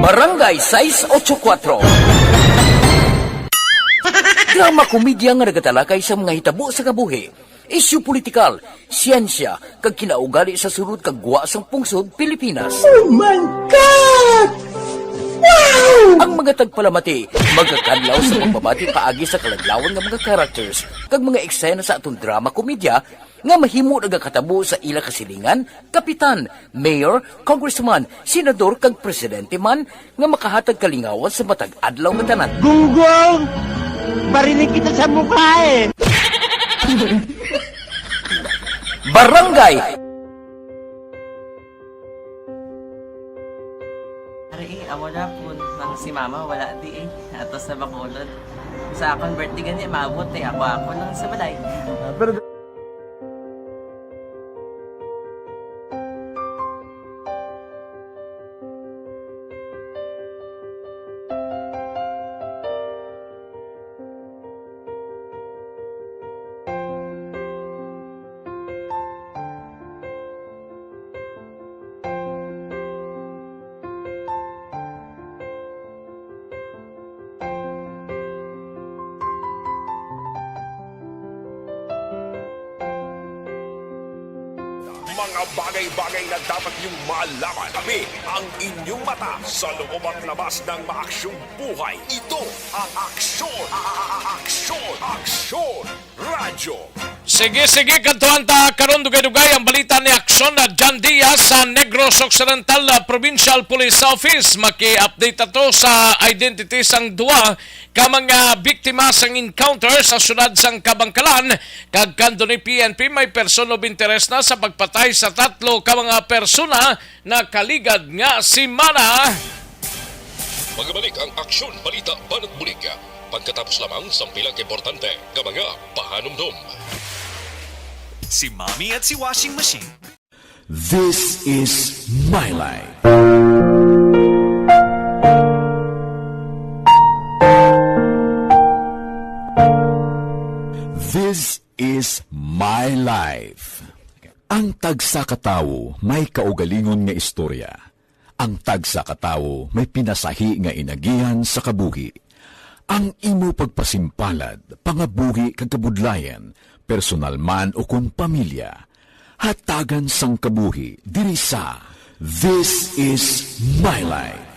Barangay sais ocho kuatro. Drama komedya nga nagatalakay sa mga hitabo sa kabuhi, isyu politikal, siyensya, kag kinaugali sa sulod kag gwa sang pungsod Pilipinas. Oh my God! Wow! Ang mga tagpalamati magakadlaw sa pagbabati paagi sa kaladlawan nga mga characters kag mga eksena sa aton drama komedya nga mahimo nagakatabo sa ila kasilingan, kapitan, mayor, congressman, senador, kag presidente man nga makahatag kalingawan sa matag adlaw nga tanan. Gunggong! Barinig kita sa mukha eh! Barangay! Ari, eh, amo na po nang si mama, wala di eh. Ato sa Bacolod. Sa akon birthday gani, maabot eh. Ako, ako lang sa balay. Ah, pero Mga bagay-bagay na dapat niyong malaman. Kami ang inyong mata sa loob at labas ng maaksyong buhay. Ito ang aksyon, a-, a-, a-, aksyon, aksyon, radyo. Sige, sige, kadtuan ta karon dugay-dugay ang balita ni aksyon na John Diaz sa Negros Occidental, ah, Provincial Police Office. Maki-update ato sa identity sang duha ka mga biktima sang encounter sa siyudad sang Kabankalan, kag kandoni P N P may person of interest na sa pagpatay sa tatlo ka mga persona nakaligad nga semana. Magabalik ang Aksyon Balita Banat Bulig pagkatapos lamang sang pila ka importante nga mga pahanumdom. Si Mommy at si Washing Machine. This is my life. This is my life. Ang tagsa ka tawo may kaugalingon nga istorya. Ang tagsa ka tawo may pinasahi nga inagihan sa kabuhi. Ang imo pagpasimpalad, pangabuhi kag kabudlayan, personal man ukon pamilya, hatagan sang kabuhi diri sa This Is My Life.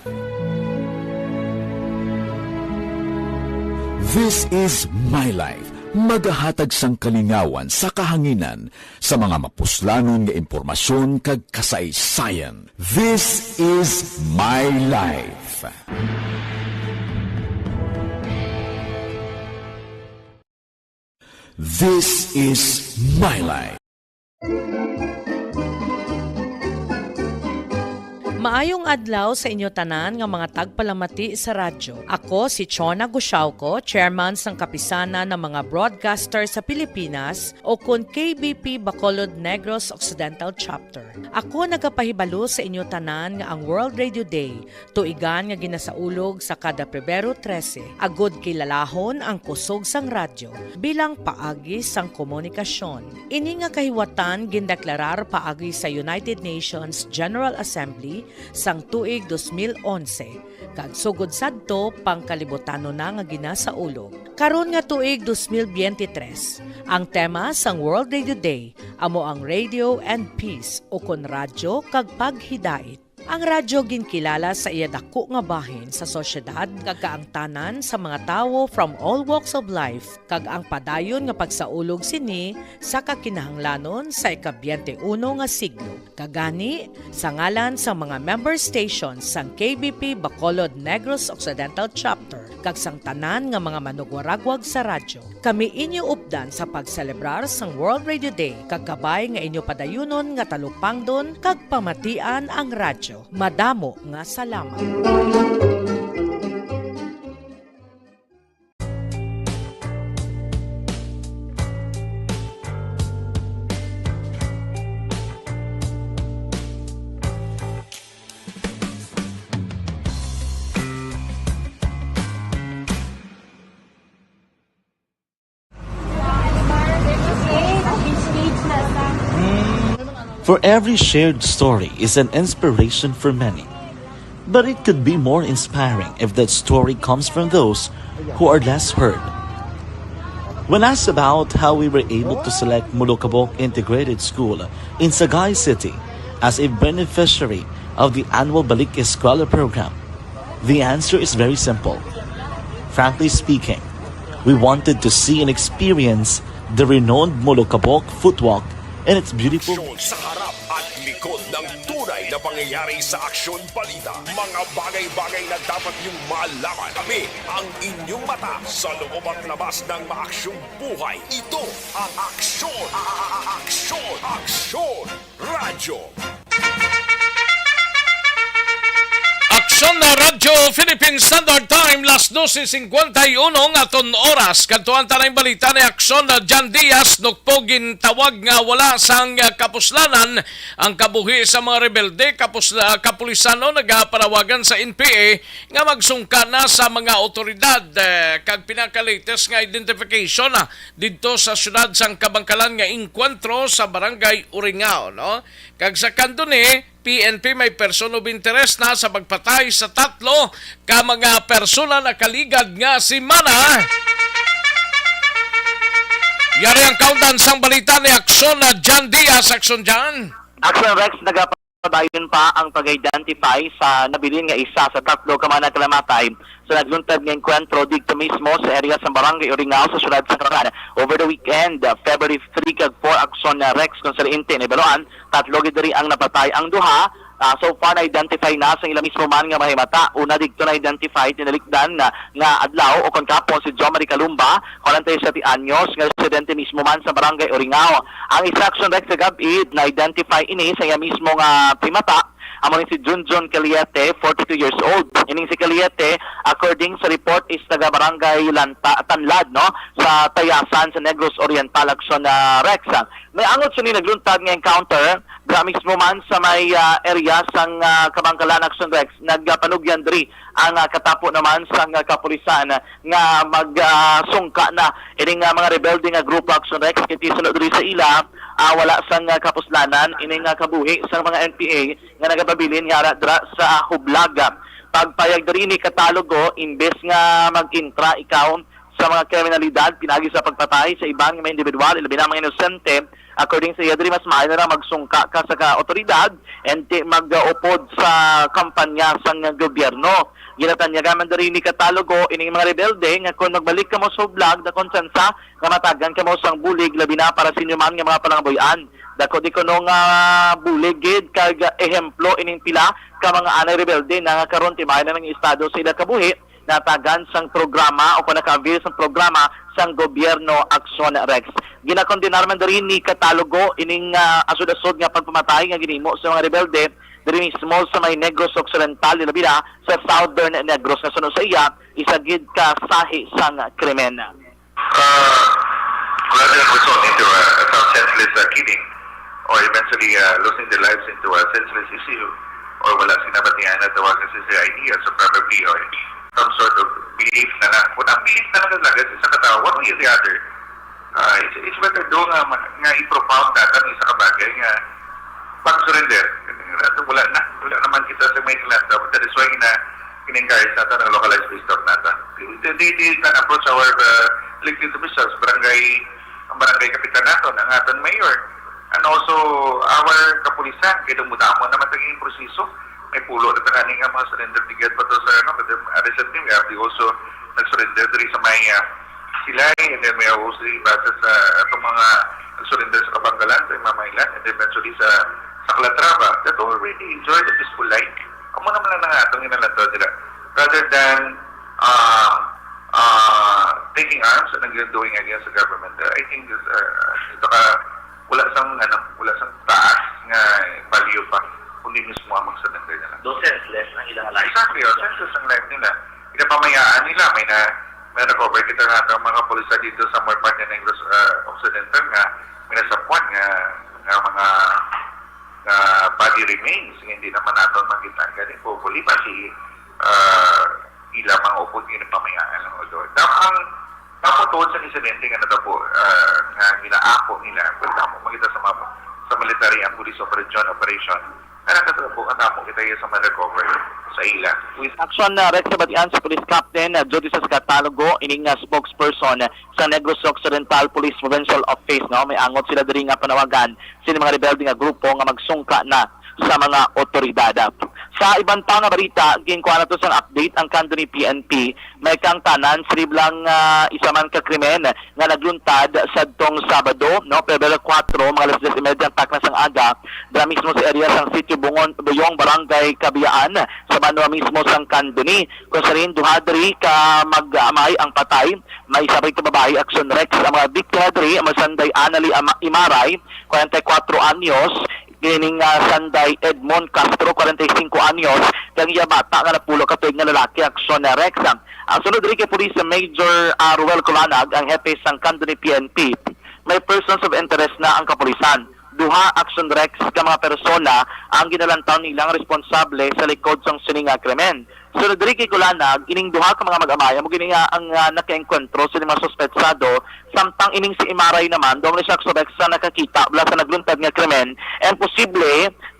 This Is My Life, magahatag sang kalingawan sa kahanginan sa mga mapuslanon nga impormasyon kag kasaysayan. This Is My Life. This Is My Life. Maayong adlaw sa inyo tanan nga mga tagpalamati sa radyo. Ako si Chona Gusiauco, chairman sang Kapisanan ng mga Broadcaster sa Pilipinas, o kon K B P Bacolod Negros Occidental Chapter. Ako nagapahibalo sa inyo tanan nga ang World Radio Day, tuigan nga ginasaulog sa kada Pebrero trese, agud kilalahon ang kusog sang radyo bilang paagi sang komunikasyon. Ini nga kahiwatan gindeklarar paagi sa United Nations General Assembly sang tuig dos mil onse, kag sugod sadto pangkalibutano na nga ginasaulog. Karon nga tuig dos mil biyente tres, ang tema sang World Radio Day amo ang Radio and Peace, ukon radyo kag paghidait. Ang radyo ginkilala sa iya dako nga bahin sa sosyedad kag kaangtanan sa mga tawo from all walks of life, kag ang padayon nga pagsaulog sini sa kakinahanglanon sa ika-biyente uno nga siglo. Kag gani, sa ngalan sang mga member stations sang K B P Bacolod Negros Occidental Chapter kag sang tanan nga mga manugwaragwag sa radyo, kami inyo updan sa pagselebrar sang World Radio Day, kag kabay nga inyo padayunon nga talupangdon kag pamatian ang radyo. Madamo nga salamat. For every shared story is an inspiration for many. But it could be more inspiring if that story comes from those who are less heard. When asked about how we were able to select Molokabok Integrated School in Sagay City as a beneficiary of the annual Balik Eskwela program, the answer is very simple. Frankly speaking, we wanted to see and experience the renowned Molokabok footwalk and its beautiful Aksyon sa harap at likod ng tunay na pangyayari sa Aksyon Balita. Mga bagay-bagay na dapat niyong malaman. Kami ang inyong mata sa loob at labas ng maaksyong buhay. Ito ang Aksyon, a- a- a- Aksyon, Aksyon Radyo. Aksyon na Radyo Philippine Standard Time, las dose cincuenta y uno nga aton oras. Kadtuan ta na ang balita ni Aksyon na Jan Diaz, nukpo gintawag nga wala sang kapuslanan ang kabuhi sa mga rebelde. Kapusla, kapulisan, no, nagapanawagan sa N P A nga magsungka na sa mga otoridad, eh, kag pinaka-latest nga identification, ah, didto sa siyudad sang Kabankalan nga engkwentro sa Barangay Uringao, no? Kag sa kanduni, P N P may person of interest na sa pagpatay sa tatlo ka mga persona nakaligad nga semana. Yari ang kaundan sang balita ni Aksyon na Jan Diaz. Aksyon, Jan. Aksyon, Rex. Nagapadayon pa ang pag-identify sa nabilin nga isa sa tatlo ka mga nakalamatay sa nagluntad nga engkwentro didto mismo sa area sa Barangay Uringao sa siyudad sa Kabankalan over the weekend, uh, February three kag four, Aksyon, uh, Rex, kung sa liinti na ibaluan, tatlo gid diri ang napatay. Ang duha, uh, so far na-identify na sa ila mismo man nga mahimata. Una didto na-identify tinalikdan na nga adlaw o kon kapon si John Marie Calumba, forty-seven anyos, nga residente mismo man sa Barangay Uringao. Ang isa, Aksyon, Rex, kagab-i, na-identify ini sa iya mismo nga himata, amo ni si Junjun Caliete, forty-two years old. Ining si Caliete, according sa report, is taga Barangay Lanta, Tanlad, no, sa Tayasan sa Negros Oriental, Aksyon, ah, Rex. May angot sini nagluntad nga encounter dira mismo man sa may, ah, area sang, ah, Kabankalan, Aksyon, Rex. Nagpanugyan diri ang, ah, katapo naman sang, ah, kapulisan nga mag, ah, sungka na ining, ah, mga rebelde nga grupo, Aksyon, Rex. Kay suno diri sa ila, ah, wala sang, ah, kapuslanan ining, ah, kabuhi sang mga N P A nga nagapabilin nga ara dira sa Hublag. Pagpayag diri ni Catalogo, imbes nga mag-intra ikaw sa mga kriminalidad pinaagi sa pagpatay sa iban nga mga individual, ilabi na mga inosente, according sa iya diri, mas maayo na lang magsungka ka sa ka-, otoridad and ti-, mag-upod sa kampanya sang gobyerno. Ginatanyagan man diri ni Catalogo ining mga rebelde nga kon magbalik kamo sa Hublag, dakon tsansa nga matagan kamo sang bulig, labi na para sa inyo man nga mga panangabuy-an. Dako di kuno nga bulig gid kag ehemplo ining pila ka mga anay rebelde na nga karon timayon na ang estado sa ila kabuhi, natagan sang programa o kon naka-avail sang programa sang gobyerno, Aksyon, Rex. Ginakondenar man diri ni Catalogo ining, ah, asod-asod nga pagpamatay nga ginhimo sa mga rebelde diri mismo sa may Negros Occidental, ilabi na sa Southern Negros, nga suno sa iya, isa gid ka sahi sang krimen. Uh, rather than result into a, a senseless uh, killing or eventually uh, losing their lives into a senseless issue or wala sila batian na tawag sa C I D, so probably or some sort of belief na lang. Kung ang belief na lang talaga sa isa ka tao, one way or the other, uh, it's, it's better do nga, ma- nga i-propound natin ang isa ka bagay nga pag-surrender. Wala na. Wala naman kita sa Maynila. That is why na in-encourage natin ang localized police staff natin. They, they, they can approach our uh, elected officials, barangay, ang barangay kapitan natin, ang aton mayor. And also, our kapulisan, kaya dumudamo naman ang proseso. May pulo na tanan nga mga surrender ticket pa to sa ano, but then, uh, recently we have the also nag-surrender diri sa may uh, Silay, and then may also iba sa, sa atong mga nag-surrender sa Kabangalan, sa Mamailan, and eventually sa sa Calatrava that already enjoy the peaceful life. Amo naman lang nga atong inalantaw nila. Rather than uh, uh, taking arms and doing against the government, uh, I think this, uh, ito ka, wala sang, ano, wala sang taas nga value pa, kundi mismo ang magsurrender na lang. Do senseless ang ilang life. Exactly, oh, senseless ang life nila. Pinapamayaan nila, may na, may recover kita nga ang mga pulis dito sa Muerpanya Negros uh, Occidental nga may nasapuan nga, nga mga nga body remains nga hindi naman naton makita gani, hopefully basi uh, ila mga upod nga pinapamayaan lang ulo. Daw ang dapat tuod sa insidente nga natabo uh, nga ginaako nila, pwede mo makita sa mga sa military and police operation operation nga nakatabo ang damo kita sa mga recover sa ila. With action na Rex Sabatian sa Police Captain uh, duty sa Scatalogo, ining uh, spokesperson sa Negros Occidental Police Provincial Office, no, may angot sila diri nga panawagan sini mga rebelde nga grupo nga magsungka na sa mga otoridad. Sa iban pa nga balita, ginkuha nato sang update ang Candoni P N P. May kaangtanan sa riblang uh, isa man ka krimen nga nagluntad sadtong Sabado, no, Pebrero kuwatro, mga alas diyes y media ang takna sang aga, dira mismo sa area sang Sitio Bungon, Buyong, Barangay Kabiaan, sa banwa mismo sang Candoni. Kung sa rin, duha diri ka mag-amay ang patay, may isa pa ka babayi, action Rex. Ang mga biktima diri, ang Sanday Anali Ama- Imaray, kwarenta y kuwatro anyos, kining uh, Sanday Edmond Castro, kwarenta y singko anyos, kag iya bata nga napulo ka tuig nga lalaki, action Rex. Ang sunod diri kay Police Major uh, Ruel Colanag, ang hepe sang Candoni P N P. May persons of interest na ang kapulisan. Duha, action Rex, ka mga persona ang ginalantaw nilang responsable sa likod sang sini nga krimen. Sunod diri kay Kulanag, ining duha ka mga mag-amay amo gini nga ang uh, nakaengkwentro sa mga suspetsado, samtang ining si Imaray naman, daw ni siya sa nakakita bala sa nagluntad nga krimen, and posible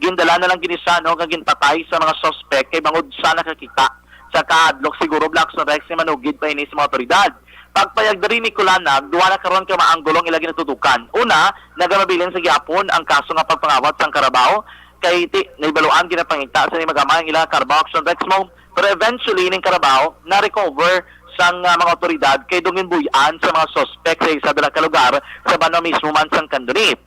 gindala na lang gini siya, no, nga ginpatay sa mga suspek kay bangod sa nakakita sa kahadlok, siguro bala action Rex nga manugid pa ini sa mga otoridad. Pagpayag diri ni Kulanag, duha na karon ka mga anggulo ang ila ginatutukan. Una, nagamabilin sa gihapon ang kaso nga pagpangawat sang karabaw kay ti naibaluan ginapangita sa ni mag-amay ang ila karabaw action Rex mo. Pero eventually, ning karabaw na-recover sang uh, mga otoridad kay dungin buy-an sa mga suspek sa isa dala ka lugar sa banwa mismo man sang Candoni.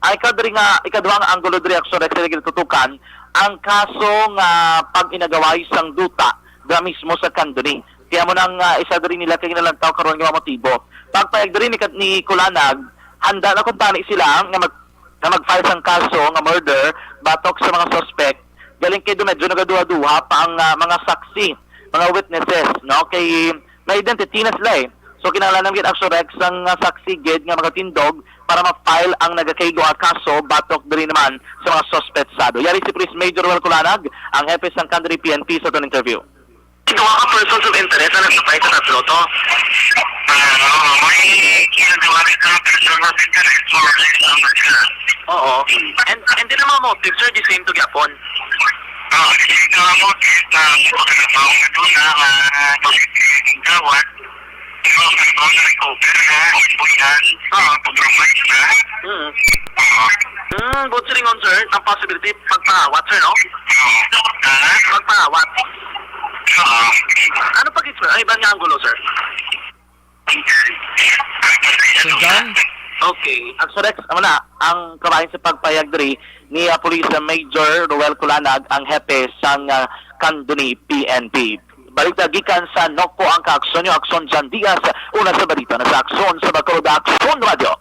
Ang ikadiri nga, ikaduha nga anggulo diri action Rex nga ginatutukan ang kaso nga pag-inagaway sang duta dira mismo sa Candoni. Kaya mo nang uh, isa diri nila kay ginalantaw karon nga mga motibo. Pagpayag diri ni, ni Kulanag, handa na kuntani sila nga mag nga mag-file sang kaso nga murder batok sa mga suspect. Galing kay medyo nagaduha-duha pa ang uh, mga saksi, mga witnesses, no? Kay may identity na sila eh. So kinahanglan gid action Rex sang uh, saksi gid nga magatindog para ma-file ang nagakaigo nga kaso batok diri naman sa mga suspetsado. Yari si Police Major Ruel Kulanag, ang hepe sang Candoni P N P sa aton interview. Duha ka persons of interest na nagsapay sa tatlo to. Ah, may kinagawa ka person of interest for less ang sila. Oo. And and din ang mga motive, sir, the same to gyapon. Ah, kasi ito ang motive na pagkakataon na doon na ah, positive ang gawad. Pero ang gawad na recover na, ibuyan, ah, pag-romance na. Mm. Ah, Mm, buot silingon, sir, ang possibility pagpahawat, sir, no? Pagpahawat. Ano pa gid, sir? Ay, iban nga anggulo, sir. Sir John? Okay. Ang Surex, amo na, ang kabahin sa pagpayag diri ni uh, Police Major Roel Culanag, ang hepe sang uh, Candoni P N P. Balita gikan sa Noko ang Kaaksyon, yung Aksyon Jan Diaz, una sa balita na sa Aksyon sa Bacolod, Aksyon Radio.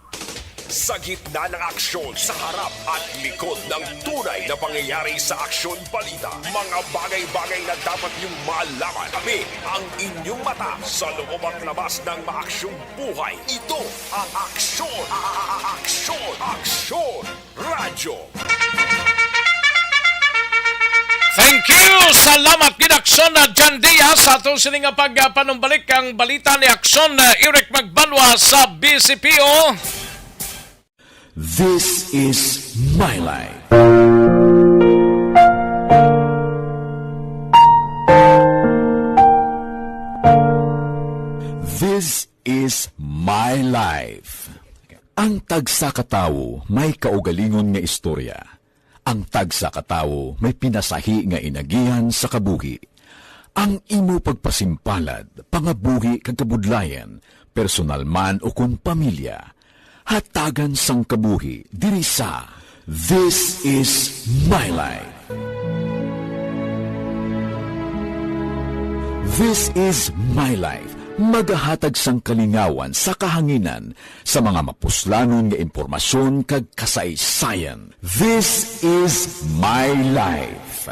Sa gitna ng aksyon, sa harap at likod ng tunay na pangyayari sa Aksyon Balita, mga bagay-bagay na dapat niyong malaman. Kami ang inyong mata sa loob at labas ng maaksyong buhay. Ito ang Aksyon, Aksyon, Aksyon Radyo. Thank you. Salamat gid, Aksyon na Jan Diaz, sa aton sini nga pagpanumbalik ang balita ni Aksyon na Eric Magbanwa sa B C P O. This is my life. This is my life. Ang tagsa ka tawo may kaugalingon nga istorya. Ang tagsa ka tawo may pinasahi nga inagihan sa kabuhi. Ang imo pagpasimpalad, pangabuhi kag kabudlayan, personal man o kon pamilya, hatagan sang kabuhi diri sa This Is My Life. This Is My Life, magahatag sang kalingawan sa kahanginan sa mga mapuslanon nga impormasyon kag kasaysayan. This Is My Life.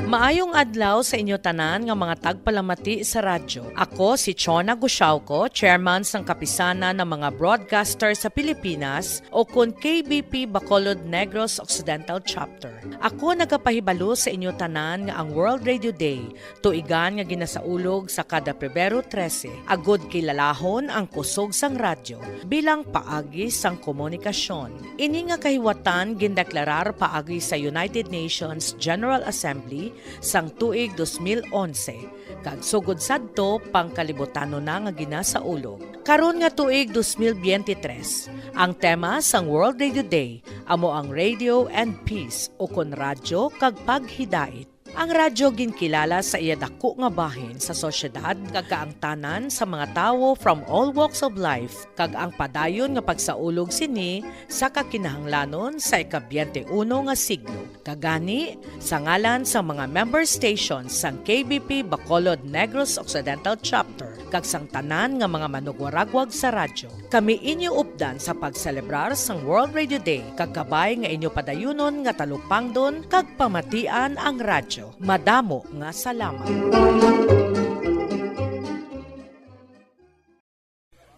Maayong adlaw sa inyo tanan nga mga tagpalamati sa radyo. Ako si Chona Gusiauco, chairman sang Kapisanan ng mga Broadcaster sa Pilipinas, o kun K B P Bacolod Negros Occidental Chapter. Ako nagapahibalo sa inyo tanan nga ang World Radio Day, tuigan nga ginasaulog sa kada Pebrero trese, agud kilalahon ang kusog sang radyo bilang paagi sang komunikasyon. Ini nga kahiwatan gindeklarar paagi sa United Nations General Assembly sang tuig dos mil onse, kag sugod sadto pangkalibutano na nga ginasaulog. Karon nga tuig dos mil biyente tres, ang tema sang World Radio Day amo ang Radio and Peace, ukon radyo kag paghidait. Ang radyo ginkilala sa iya dako nga bahin sa sosyedad kag kaangtanan sa mga tawo from all walks of life, kag ang padayon nga pagsaulog sini sa kakinahanglanon sa ika-biyente uno nga siglo. Kag gani, sa ngalan sa mga member stations sang K B P Bacolod Negros Occidental Chapter kag sang tanan nga mga manugwaragwag sa radyo, kami inyo updan sa pagselebrar sang World Radio Day kag kabay nga inyo padayunon nga talupangdon kag pamatian ang radyo. Madamo nga salamat.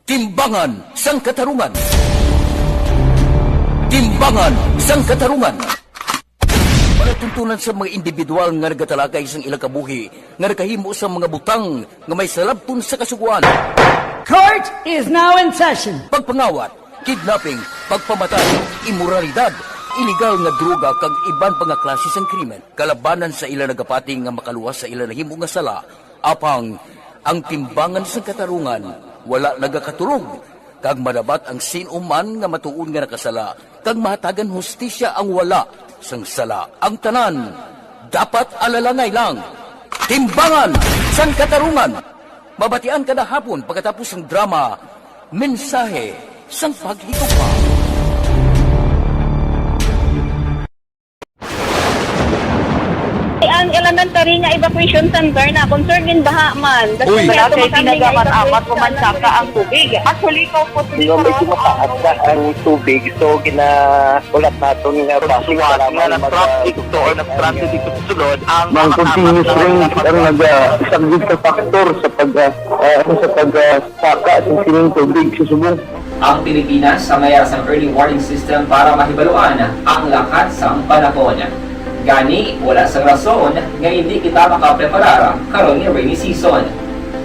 Timbangan sang Katarungan. Timbangan sang Katarungan. Palatuntunan sa mga individual nga nagatalakay sang ilang kabuhi nga nakahimo sang mga butang nga may salabton sa Kasugoan. Court is now in session. Pagpangawat, kidnapping, pagpamatay, imoralidad, iligal nga droga kag iban pa nga klase sang krimen. Kalabanan sa ila nagapati nga makaluwas sa ila nahimo nga sala, apang ang Timbangan sang Katarungan wala nagakaturog, kag madabat ang sin-o man nga matuod nga nakasala, kag mahatagan hustisya ang wala sang sala. Ang tanan dapat alalangay lang. Timbangan sang Katarungan. Mabatian kada hapon pagkatapos sang drama, Mensahe sang Paghigugma. Ang elementary nga evacuation center na concern din baha man. Uy. Wala kay tinaga man amat umansaka ang tubig. Actually, ko po Yung medyo mataas na ang tubig, so gina-, ulat naton nga bus Suwat nga na-traffic to or na-stranded dito sa sulod ang mga continuous rain ang naga-, isang big factor sa pag, ah, ah, sa pag, ah, saka sa sining tubig sa subong. Ang Pilipinas ang mayara sang early warning system para mahibaluan ang lakat sang panahon. Gani, wala sang rason nga indi kita makapreparar karon nga rainy season.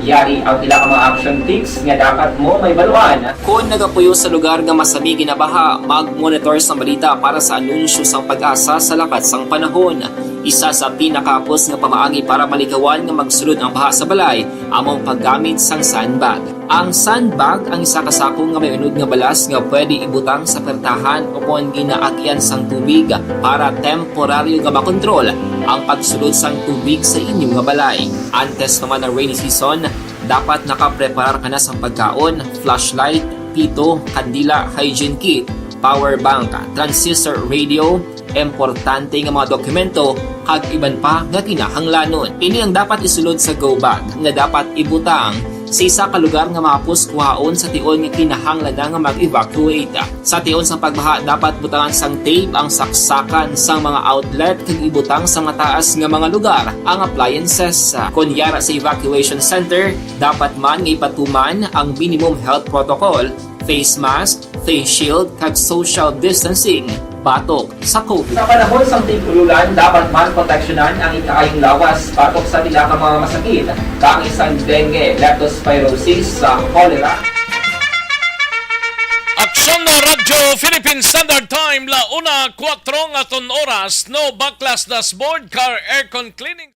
Yari ang pila ka mga action tips nga dapat mo mahibaluan. Kon nagapuyo sa lugar nga masami ginabaha, mag-monitor sang balita para sa anunsyo sang PAGASA sa lakat sang panahon. Isa sa pinakahapos nga pamaagi para malikawan nga magsulod ang baha sa balay amo ang paggamit sang sandbag. Ang sandbag ang isa ka sako nga may unod nga balas nga pwede ibutang sa pertahan o kon ginaagyan sang tubig para temporaryo nga makontrol ang pagsulod sang tubig sa inyo nga balay. Antes pa man ang rainy season, dapat nakapreparar ka na sang pagkaon, flashlight, pito, kandila, hygiene kit, power bank, transistor radio, importante nga mga dokumento, kag iban pa nga kinahanglanon. Ini ang dapat isulod sa go bag nga dapat ibutang sa isa ka lugar nga mahapos kuhaon sa tion nga kinahanglan na nga mag-evacuate. Sa tion sang pagbaha, dapat butangan sang tape ang saksakan sang mga outlet kag ibutang sa mataas nga mga lugar ang appliances. Kon yara sa evacuation center, dapat man nga ipatuman ang minimum health protocol, face mask, face shield, kag social distancing batok sa COVID. Sa panahon sang tig-ululan, dapat man proteksyonan ang ikaayong lawas batok sa pila ka mga masakit, kaangay sang dengue, leptospirosis, sa cholera. Aksyon na Radyo Philippine Standard Time, la una kuwatro nga ton oras, no baklas dashboard, car aircon cleaning.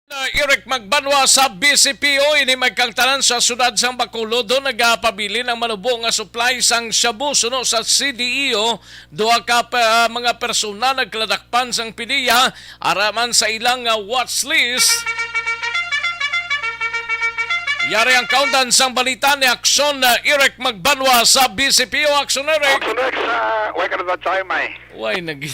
Na Eric Magbanwa sa B C P O, ini may kangtanan sa siyudad sang Bacolod, nagapabilin ang manubo nga supply sang shabu suno sa C D E O. Duha ka pa, mga persona nagkaladakpan sang PDEA ara man sa ilang, ah, watch list. Yari ang kaundan sang balita ni Aksyon, ah, Eric Magbanwa sa B C P O. Aksyon, Eric. Action Rex, ah, why ka na time ay? Why nag-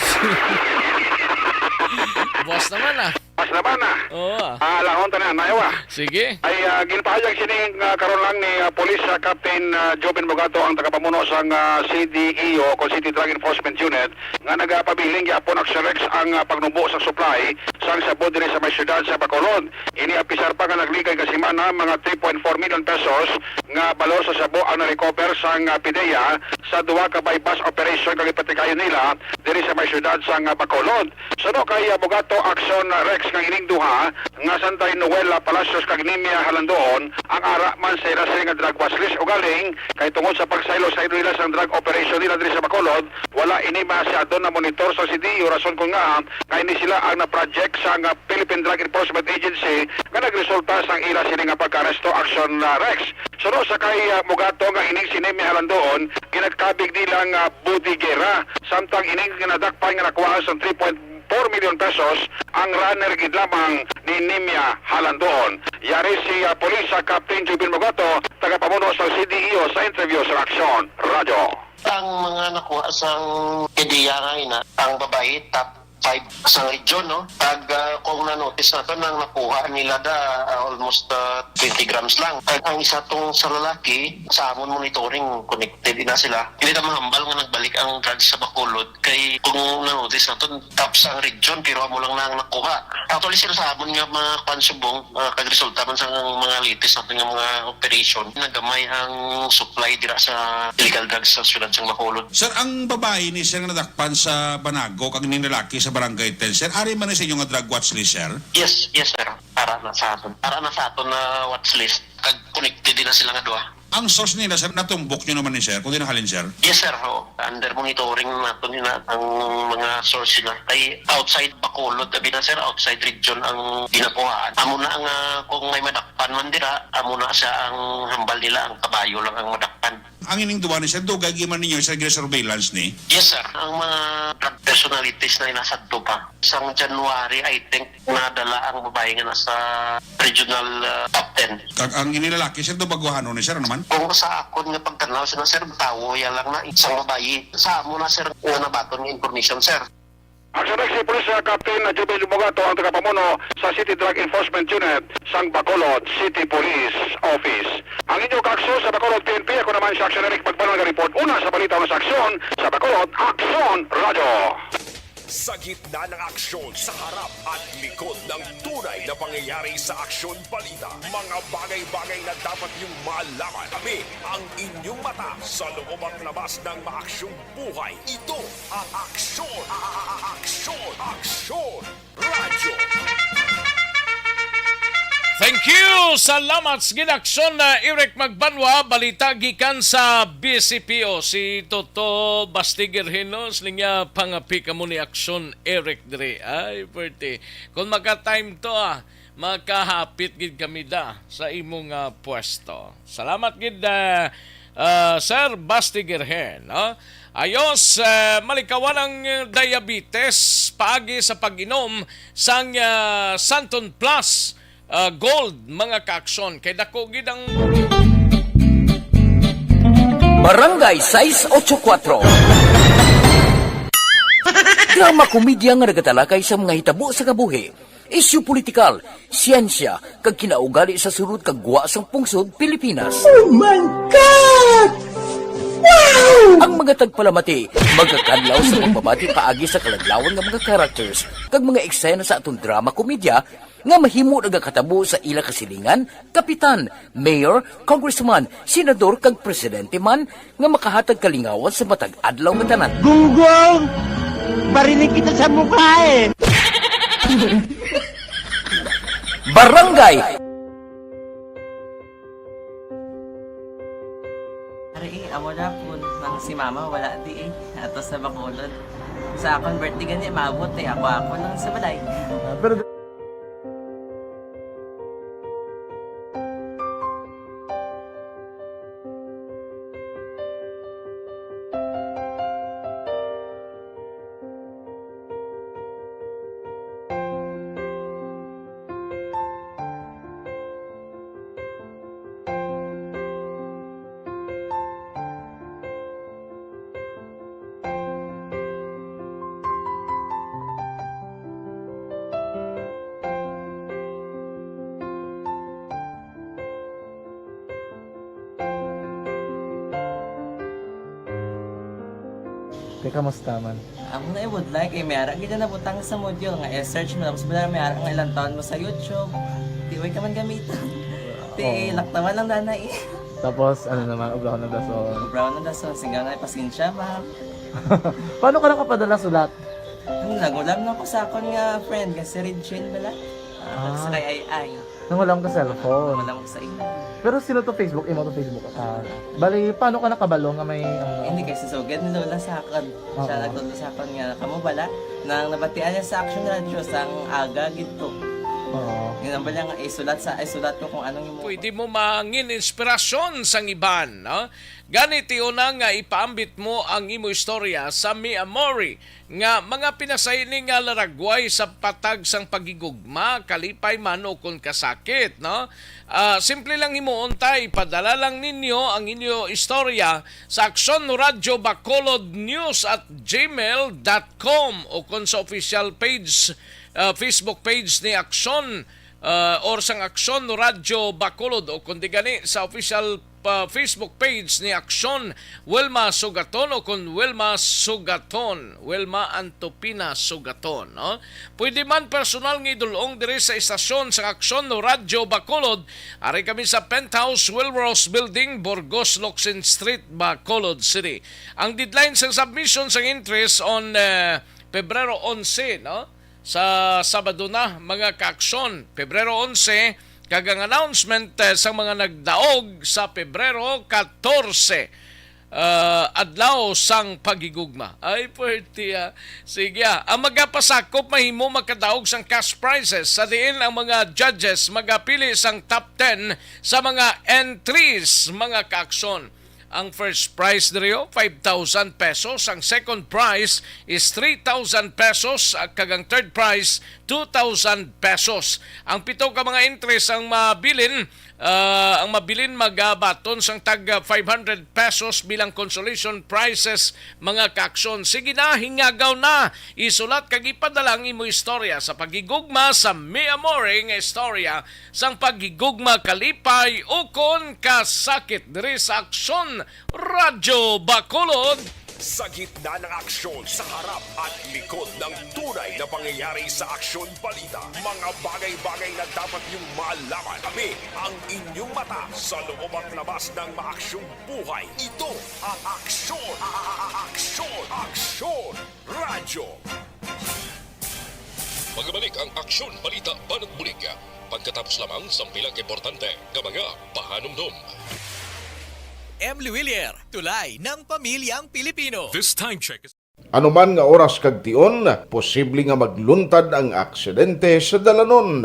Boss naman, ah. Mas naman, ah. Oo, ah. Ah, lahon tanan, ayaw, ah. Sige. Ay, ah, ginpahayag sini nga karon lang ni, ah, Police, ah, Captain, ah, Joven Bugato, ang tagapamuno sang, ah, C D E O o City Drug Enforcement Unit, nga nagapabilin gyapon, Action Rex, ang, ah, pagnubo sa supply sang shabu diri sa may siyudad sa Bacolod. Ini apisar pa nga nagligay nga semana, mga three point four million pesos nga balor sa shabu ang na-recover sang, ah, PDEA sa duha ka buy-bust operation kag ipatikayon nila diri sa may siyudad sang, ah, Bacolod. Suno kay, ah, Bugato, Action, ah, Rex, nga Ining duha nga sanday, Noel Palacios kag Nimia Halandoon, ang ara man sa ila sini nga drug watch list, ugaling kay tungod sa pagsaylo sa ila sang drug operation nila diri sa Bacolod, wala ini masiado na monitor sa C D E O, rason kon ngaa nga ini sila ang na-project sang Philippine Drug Enforcement Agency nga nagresulta sang ila sini nga pagkaaresto, Action, ah, Rex. Suno sa kay, ah, Mugato nga ining si Nimia Halandoon, ginakabig nila nga bodigera, samtang ining nadakpan nga nakuha sang three point four million pesos, ang runner gid lamang ni Nimia Halandoon. Yari si, ah, Police, ah, Captain Jubin Mugato, tagapamuno sa C D E O, sa interview sa Aksyon Radyo. Ang mga nakuha sang ideya nga ina, ang babayi, top five sa region, no? Kag, ah, kung na-notice naton, ang nakuha nila da, ah, almost, ah, twenty grams lang. Kag ang isa tong sa lalaki, sa amon monitoring, connected na sila. Hindi na mahambal nga nagbalik ang drugs sa Bacolod. Kay kung na-notice naton, top sa ang region, pero amo lang na ang nakuha. Actually, sir, sa amon nga mga kwan subong, ah, kag resulta man sa mga latest naton nga mga operation, nagamay ang supply dira sa illegal drugs sa siyudad sang Bacolod. Sir, ang babayi ni sir nga nadakpan sa Banago kag ning lalaki sa Barangay ten, sir, ari man ni sa inyo nga drug watch list, sir? Yes, yes, sir. Ara na sa aton. Ara na sa aton na watch list. Kag connected din na sila nga duha. Ang source nila, sir, natumbok nyo naman ni sir, kung di nahalin, sir? Yes, sir. Oo. Under monitoring naton nila ang mga source nila. Kay outside Bacolod, abi na, sir, outside region ang ginakuhaan. Amo na ang, ah, kung may madakpan man dira, amo na siya ang hambal nila, ang kabayo lang ang madakpan. Ang ining duwa ni sir, dugay gyud man ninyo, sir, gina-surveillance ni? Yes, sir. Ang mga drug personalities na inasadto pa. Sang January, I think, nadala ang babae nga nasa regional, ah, top ten. Kag ang ini lalaki, sir, do baguhano ni sir, ano man? Kung sa akon nga pagtanaw, sir, sir, tawo ya lang na isang babayi. Sa amo na, sir, nga nabaton nga information, sir. Ang sa next, si Police, ah, Captain Jubin Bugato ang tagapamuno sa City Drug Enforcement Unit sang Bacolod City Police Office. Ang inyong kaaksyon sa Bacolod P N P, ako naman si Action Eric Magbanal nga report. Una sa balita, una sa aksyon sa Bacolod, Aksyon Radyo. Sa gitna ng aksyon, sa harap at likod ng tunay na pangyayari sa Aksyon Balita, mga bagay-bagay na dapat niyong malaman. Kami ang inyong mata sa loob at labas ng maaksyong buhay. Ito ang Aksyon, a-, a-, a-, Aksyon, Aksyon Radyo. Thank you! Salamat sa ginaksyon na Eric Magbanwa. Balita gikan sa B C P O. Si Toto Bastigirhino, siling niya, pangapi kamo ni Aksyon Eric diri. Ay, pwerte. Kung maka-time to, ah, makahapit gid kami da sa imong, ah, pwesto. Salamat gid, ah, ah, Sir Bastigirhen, no? Ayos, ah, malikawan ang, ah, diabetes paagi sa pag-inom sang, ah, Santon Plus, ah, Gold, mga kaaksyon. Kay dako gid ang Barangay sais ocho kuatro. Drama komedya nga nagatalakay sa mga hitabo sa kabuhi, isyu politikal, siyensya, kag kinaugali sa sulod kag gwa sang pungsod Pilipinas. Oh my God! Wow! Ang mga tagpalamati magakadlaw sa pagpamati paagi sa kaladlawan nga mga characters kag mga eksena sa aton drama komedya nga mahimo nagakatabo sa ila kasilingan, kapitan, mayor, congressman, senador, kag presidente man nga makahatag kalingawan sa matag adlaw nga tanan. Gunggong! Barinig kita sa mukha eh! Barangay! Ari, eh, amo na po. Nang si mama, wala di eh. Ato sa Bacolod. Sa akon birthday gani, maabot eh. Ako, ako lang sa balay. Ah, pero Te, kamusta man? Amo na, I would like, eh, may ara gid na nabutang sa module nga i-search mo, tapos wala, may ara nga ilang taon mo sa YouTube. Di, way ka man gamiton. Ti, oo, laktawan lang, danay. Tapos, ano naman, ubrahon ng dason. Ubrahon ng dason, singgaw na, pasensya, ma'am. Paano ka nakapadala sulat? Ano, nagulam na ako sa akon nga friend, nga si Regine bala. Ah. Sa kay ay ay. Nang wala mo ka cellphone. Wala mo sa ina. Pero sino to Facebook? Imo to Facebook? Ah, bali, paano ka nakabalo nga may... ano? Hindi kasi so, ganun lola sa akin. Siya Oo. nagtulong sa akin nga, kamo bala, nang nabatian niya sa Action Radio, sang aga gid to. Oo. Yun ang bala nga, isulat sa, isulat ko kung anong imo. Pwede mo mangin inspirasyon sang iban, no? Gani, tiuna nga ipaambit mo ang imo istorya sa Mi Amore nga mga pinasay ni nga laragway sa patag sang paghigugma, kalipay man o kon kasakit, no? Ah, simple lang himuon ta, ipadala lang ninyo ang inyo istorya sa Aksyon Radyo Bacolod News at gmail dot com o kon sa official page, ah, Facebook page ni Aksyon, ah, or sang Aksyon Radyo Bacolod o kundi gani sa official pa Facebook page ni Aksyon Wilma Sugaton o kon Wilma Sugaton, Wilma Antopina Sugaton, no? Pwede man personal nga idulong diri sa istasyon sang Aksyon Radyo Bacolod. Ari kami sa Penthouse Wilros Building, Burgos Locsin Street, Bacolod City. Ang deadline sang submission sang entries on, eh, Pebrero onse, no? Sa Sabado na, mga kaaksyon, Pebrero onse, kag ang announcement, eh, sa mga nagdaog sa Pebrero katorse, ah, adlaw sang paghigugma. Ay, pwerte, ah. Sige, ah. Ang magapasakop mahimo makadaog sang cash prizes sa diin ang mga judges magapili sang top ten sa mga entries, mga kaaksyon. Ang first prize diri, oh, five thousand pesos. Ang second prize is three thousand pesos. Ah, kag ang third prize, two thousand pesos. Ang pito ka mga entries ang mabilin, ah, ang mabilin magabaton sang tag, ah, five hundred pesos bilang consolation prizes, mga kaaksyon. Sige na, hingagaw na. Isulat kag ipadala ang imo istorya sa paghigugma sa Mi Amore nga istorya sang paghigugma, kalipay, ukon kasakit diri sa Aksyon Radyo Bacolod. Sa gitna ng aksyon, sa harap at likod ng tunay na pangyayari sa Aksyon Balita, mga bagay-bagay na dapat niyong malaman. Kami ang inyong mata sa loob at labas ng maaksyong buhay. Ito ang Aksyon, Aksyon, Aksyon Radyo. Magbalik ang Aksyon Balita banat bulig pagkatapos lamang sang pila ka importante nga mga pahanumdom. M. Luwilier, tulay ng pamilyang Pilipino. This time check is Anuman nga oras kag tion, posible nga magluntad ang aksidente sa dalanon.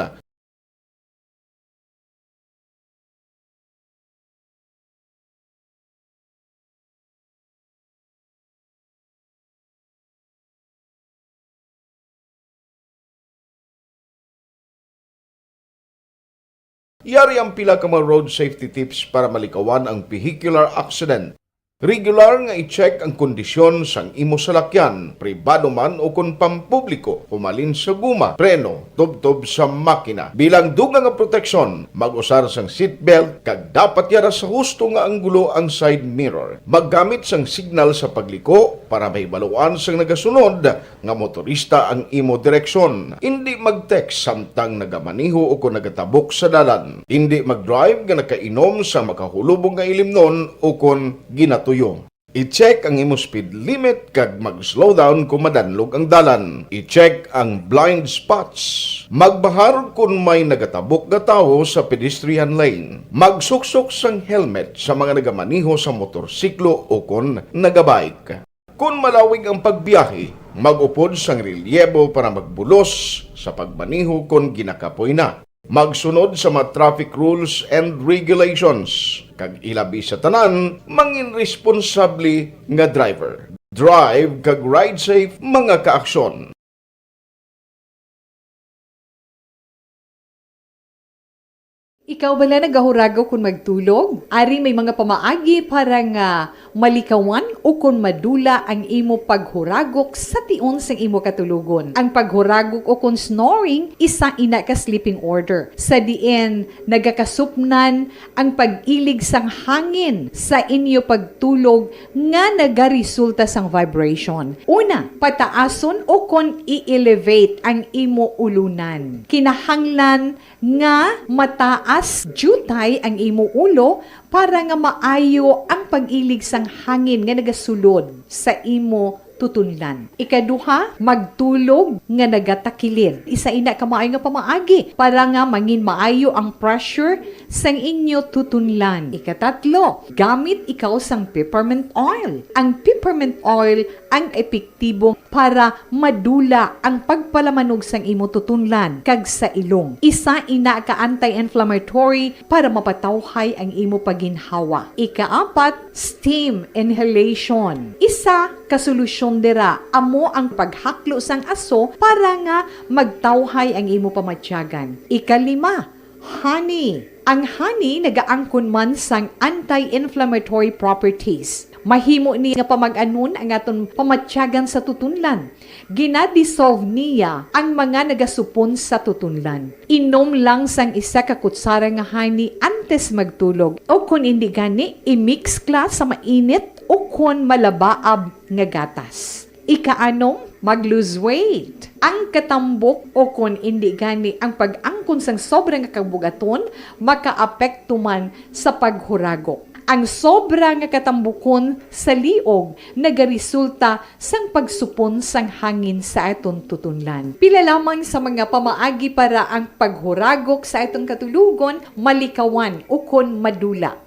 Yari ang pila ka mga road safety tips para malikawan ang vehicular accident. Regular nga i-check ang kondisyon sang imo salakyan, pribado man o kon pampubliko, humalin sa guma, preno, tubtob sa makina. Bilang dugang nga proteksyon, mag-usar sang seatbelt kag dapat yara sa husto nga anggulo ang side mirror. Maggamit sang signal sa pagliko para mahibaluan sang nagasunod nga motorista ang imo direksyon. Indi mag-text samtang nagamaneho o kon nagatabok sa dalan. Indi mag-drive nga nakainom sa makahulubong nga ilimnon o kon ginatuyo. I-check ang imo speed limit kag mag-slow down kon madanlog ang dalan. I-check ang blind spots. Magbahar kon may nagatabok nga tawo sa pedestrian lane. Magsuksok sang helmet sa mga nagamaneho sa motorsiklo o kon nagabike. Kon malawig ang pagbiyahe, mag-upod sang relyebo para magbulos sa pagmaneho kon ginakapoy na. Magsunod sa mga traffic rules and regulations, kag ilabi sa tanan, mangin responsable nga driver. Drive kag ride safe, mga kaaksyon. Ikaw bala nagahuragok kon magtulog? Ari may mga pamaagi para nga malikawan o kon madula ang imo paghuragok sa tion sang imo katulogon. Ang paghuragok o kon snoring, isa ina ka sleeping order, sa diin nagakasupnan ang pag-ilig sang hangin sa inyo pagtulog nga nagaresulta sang vibration. Una, pataason o kon i-elevate ang imo ulunan. Kinahanglan nga mataas diutay ang imo ulo para nga maayo ang pag-ilig sang hangin nga nagasulod sa imo tutunlan. Ikaduha, magtulog nga nagatakilid. Isa ina ka maayo nga pamaagi para nga mangin maayo ang pressure sang inyo tutunlan. Ikatatlo, gamit ikaw sang peppermint oil. Ang peppermint oil ang epektibo para madula ang pagpalamanog sang imo tutunlan kag sa ilong. Isa ina ka anti-inflammatory para mapatawhay ang imo paginhawa. Ikaapat, steam inhalation. Isa ka solusyon dira amo ang paghaklo sang aso para nga magtawhay ang imo pamatyagan. Ikalima, honey. Ang honey nagaangkon man sang anti-inflammatory properties. Mahimo ni nga pamag-anon ang aton pamatyagan sa tutunlan. Gina-dissolve niya ang mga nagasupon sa tutunlan. Inom lang sang isa ka kutsara nga honey antes magtulog, o kon indi gani, i-mix ka sa mainit o kon malabaab nga gatas. Ikaanom, mag-lose weight. Ang katambok o kon indi gani ang pag-angkon sang sobra nga kabug-aton makaapekto man sa paghuragok. Ang sobra nga katambukon sa liog nagaresulta sang pagsupon sang hangin sa aton tutunlan. Pila lamang sa mga pamaagi para ang paghuragok sa aton katulogon malikawan ukon madula.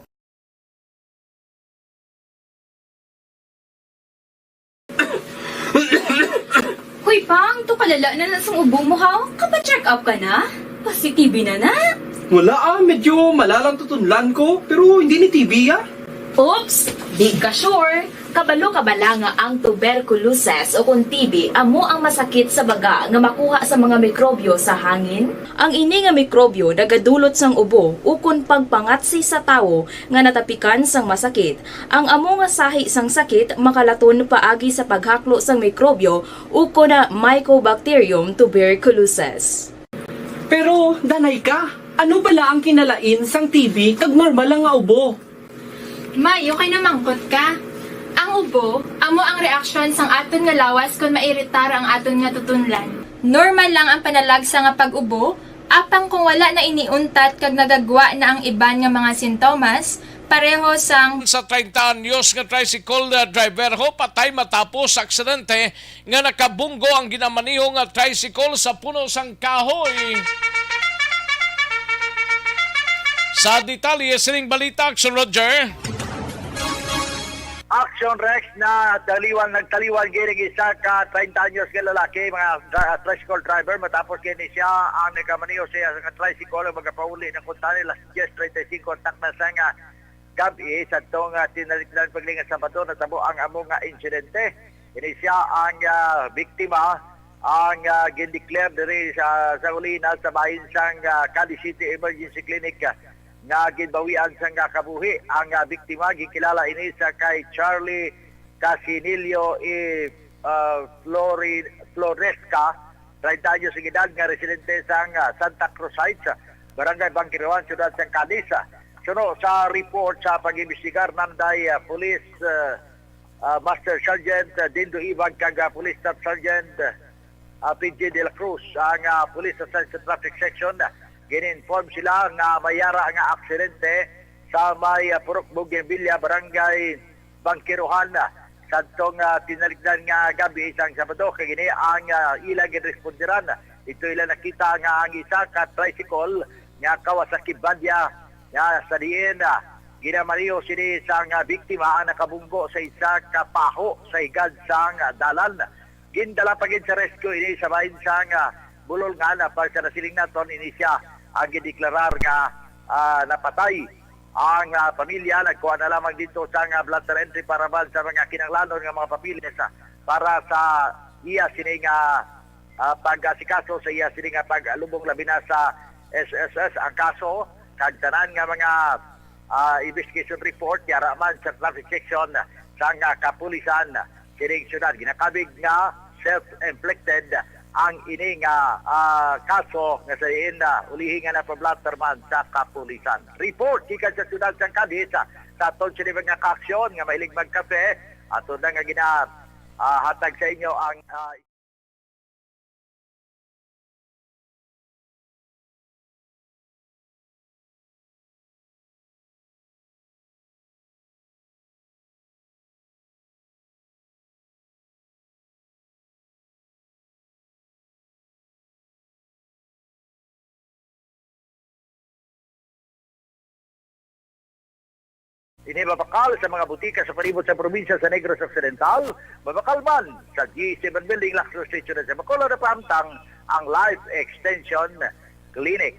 Hoy, Pang, to kalala na na sang ubo mo, ha? Kapa-check up ka na? Pasi-T B na na? Wala, ah, medyo malalang tutunlan ko, pero hindi ni T B, ah. Oops! Di ka sure? Kabalo ka bala nga ang tuberculosis o kon T B amo ang masakit sa baga nga makuha sa mga mikrobyo sa hangin? Ang ini nga mikrobyo nagadulot sang ubo ukon pagpangatsi sa tawo nga natapikan sang masakit. Ang amo nga sahi sang sakit makalaton paagi sa paghaklo sang mikrobyo ukon na Mycobacterium tuberculosis. Pero, danay ka, ano bala ang kinalain sang T B kag normal lang nga ubo? May, okay na mangkot ka. Ang ubo, amo ang reaksyon sang aton nga lawas kon mairitar ang aton nga tutunlan. Normal lang ang panalagsa nga pag-ubo, apang kung wala na ini untat kag nagagwa na ang iban nga mga sintomas, pareho sang Sa treinta anyos nga tricycle, uh, driver ho patay matapos sa aksidente nga nakabunggo ang ginamaniho nga tricycle sa puno sang kahoy. Sa detalye sining balita, Action Roger. Action Rex, na taliwan, nagtaliwan gini isa ka treinta anyos nga lalaki, mga tra-, tricycle driver, matapos gini siya ang nagamaneho siya nga tricycle, magapauli na kuntani las diez treinta y cinco ang takna sa nga gabi sa tong, ah, tinalikdan paglingas sa bato, natabo ang amo nga insidente. Ini siya ang, ah, biktima, ang, ah, gindeclare diri sa, sa Ulina sa bahin sang, ah, Cadiz City Emergency Clinic, ah, nga ginbawian sang, ah, kabuhi. Ang, ah, biktima, ginkilala ini sa kay Charlie Casinillo E, ah, Flori-, Floresca, treinta anyos ang edad, nga residente sang, ah, Santa Cruz Heights, ah, Barangay Bangkiruhan, Siyudad sang Cadiz. Ah, suno sa report sa pag-imbestigar, nanday, ah, Police, ah, ah, Master Sergeant, ah, Dindo Ibag kag, ah, Police Staff Sergeant, ah, P J de la Cruz, ang, ah, Police Assigned sa Traffic Section. Gin-inform sila nga may ara nga aksidente sa may, ah, Purok Bougainvillea, Barangay Bangkiruhan, ah, sadtong, ah, tinalikdan nga gabi sang Sabado, kag ini ang, ah, ila ginresponderan. Didto ila nakita nga ang isa ka tricycle nga Kawasaki Bandia nga sa diin, ah, ginamaneho sini sang, ah, biktima ang nakabunggo sa isa ka paho sa higad sang, ah, dalan. Gindala pa gid sa rescue ini sa bahin sang, ah, Bulolngan, ah, para sa nasiling naton, ini siya ang gideklarar nga, ah, napatay. Ang, ah, pamilya nagkuha na lamang dito sa nga blotter entry para man sa mga kinahanglanon nga mga papeles, ah, para sa iya sini nga, ah, pag-asikaso sa iya sini nga pagalubong, labi na sa S S S ang kaso, kag tanan nga mga, ah, investigation report yara man sa traffic section sa nga kapulisan kining syudad. Ginakabig nga self-inflicted ang ini nga, ah, kaso nga sa diin na ulihi nga napablatter man sa kapulisan. Report gikan sa siyudad sang Cadiz, sa aton sini mga kaaksyon nga mahilig magkape, ato na nga gina, ah, hatag sa inyo ang, ah, Ini mabakal sa mga butika sa palibot sa probinsya sa Negros Occidental, mabakal man sa G seven Building, Lacson Street, Siyudad sa Bacolod, napahamtang ang Life Extension Clinic.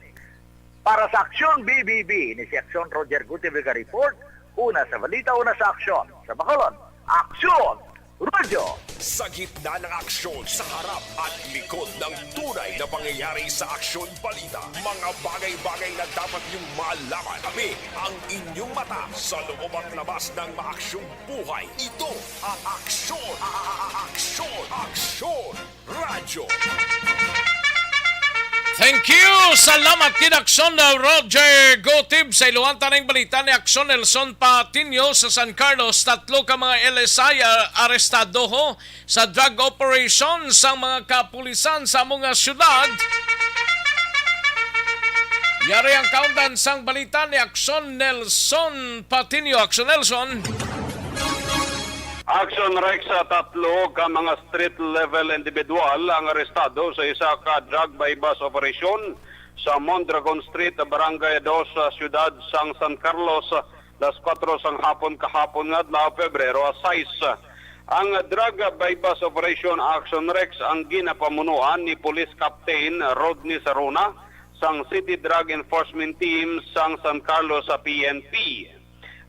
Para sa Aksyon B B B, ni si Aksyon Roger Gutierrez report, una sa balita, una sa aksyon. Sa Bacolod, Aksyon Radyo. Sa gitna ng aksyon, sa harap at likod ng tunay na pangyayari sa Aksyon Balita, mga bagay-bagay na dapat niyong malaman. Kami ang inyong mata sa loob at labas ng maaksyong buhay. Ito ang Aksyon, a-, a-, a-, Aksyon, Aksyon Radyo. Thank you! Salamat kid Aksyon na Roger Gotib. Sa iluhan taning balita ni Aksyon Nelson Patiño sa San Carlos, tatlo ka mga L S I a-, arestado ho sa drug operation sang mga kapulisan sa amo nga syudad. Yari ang kaundan sang balita ni Aksyon Nelson Patiño. Aksyon Nelson. Action Rex, sa tatlo ka mga street level individual ang arestado sa isa ka drug buy-bust operation sa Mondragon Street, Barangay Dos, sa siyudad sang San Carlos, las kuwatro sang hapon kahapon nga adlaw, Pebrero sais. Ang drug buy-bust operation, Action Rex, ang ginapamunuan ni Police Captain Rodney Saruna sang City Drug Enforcement Team sang San Carlos sa P N P.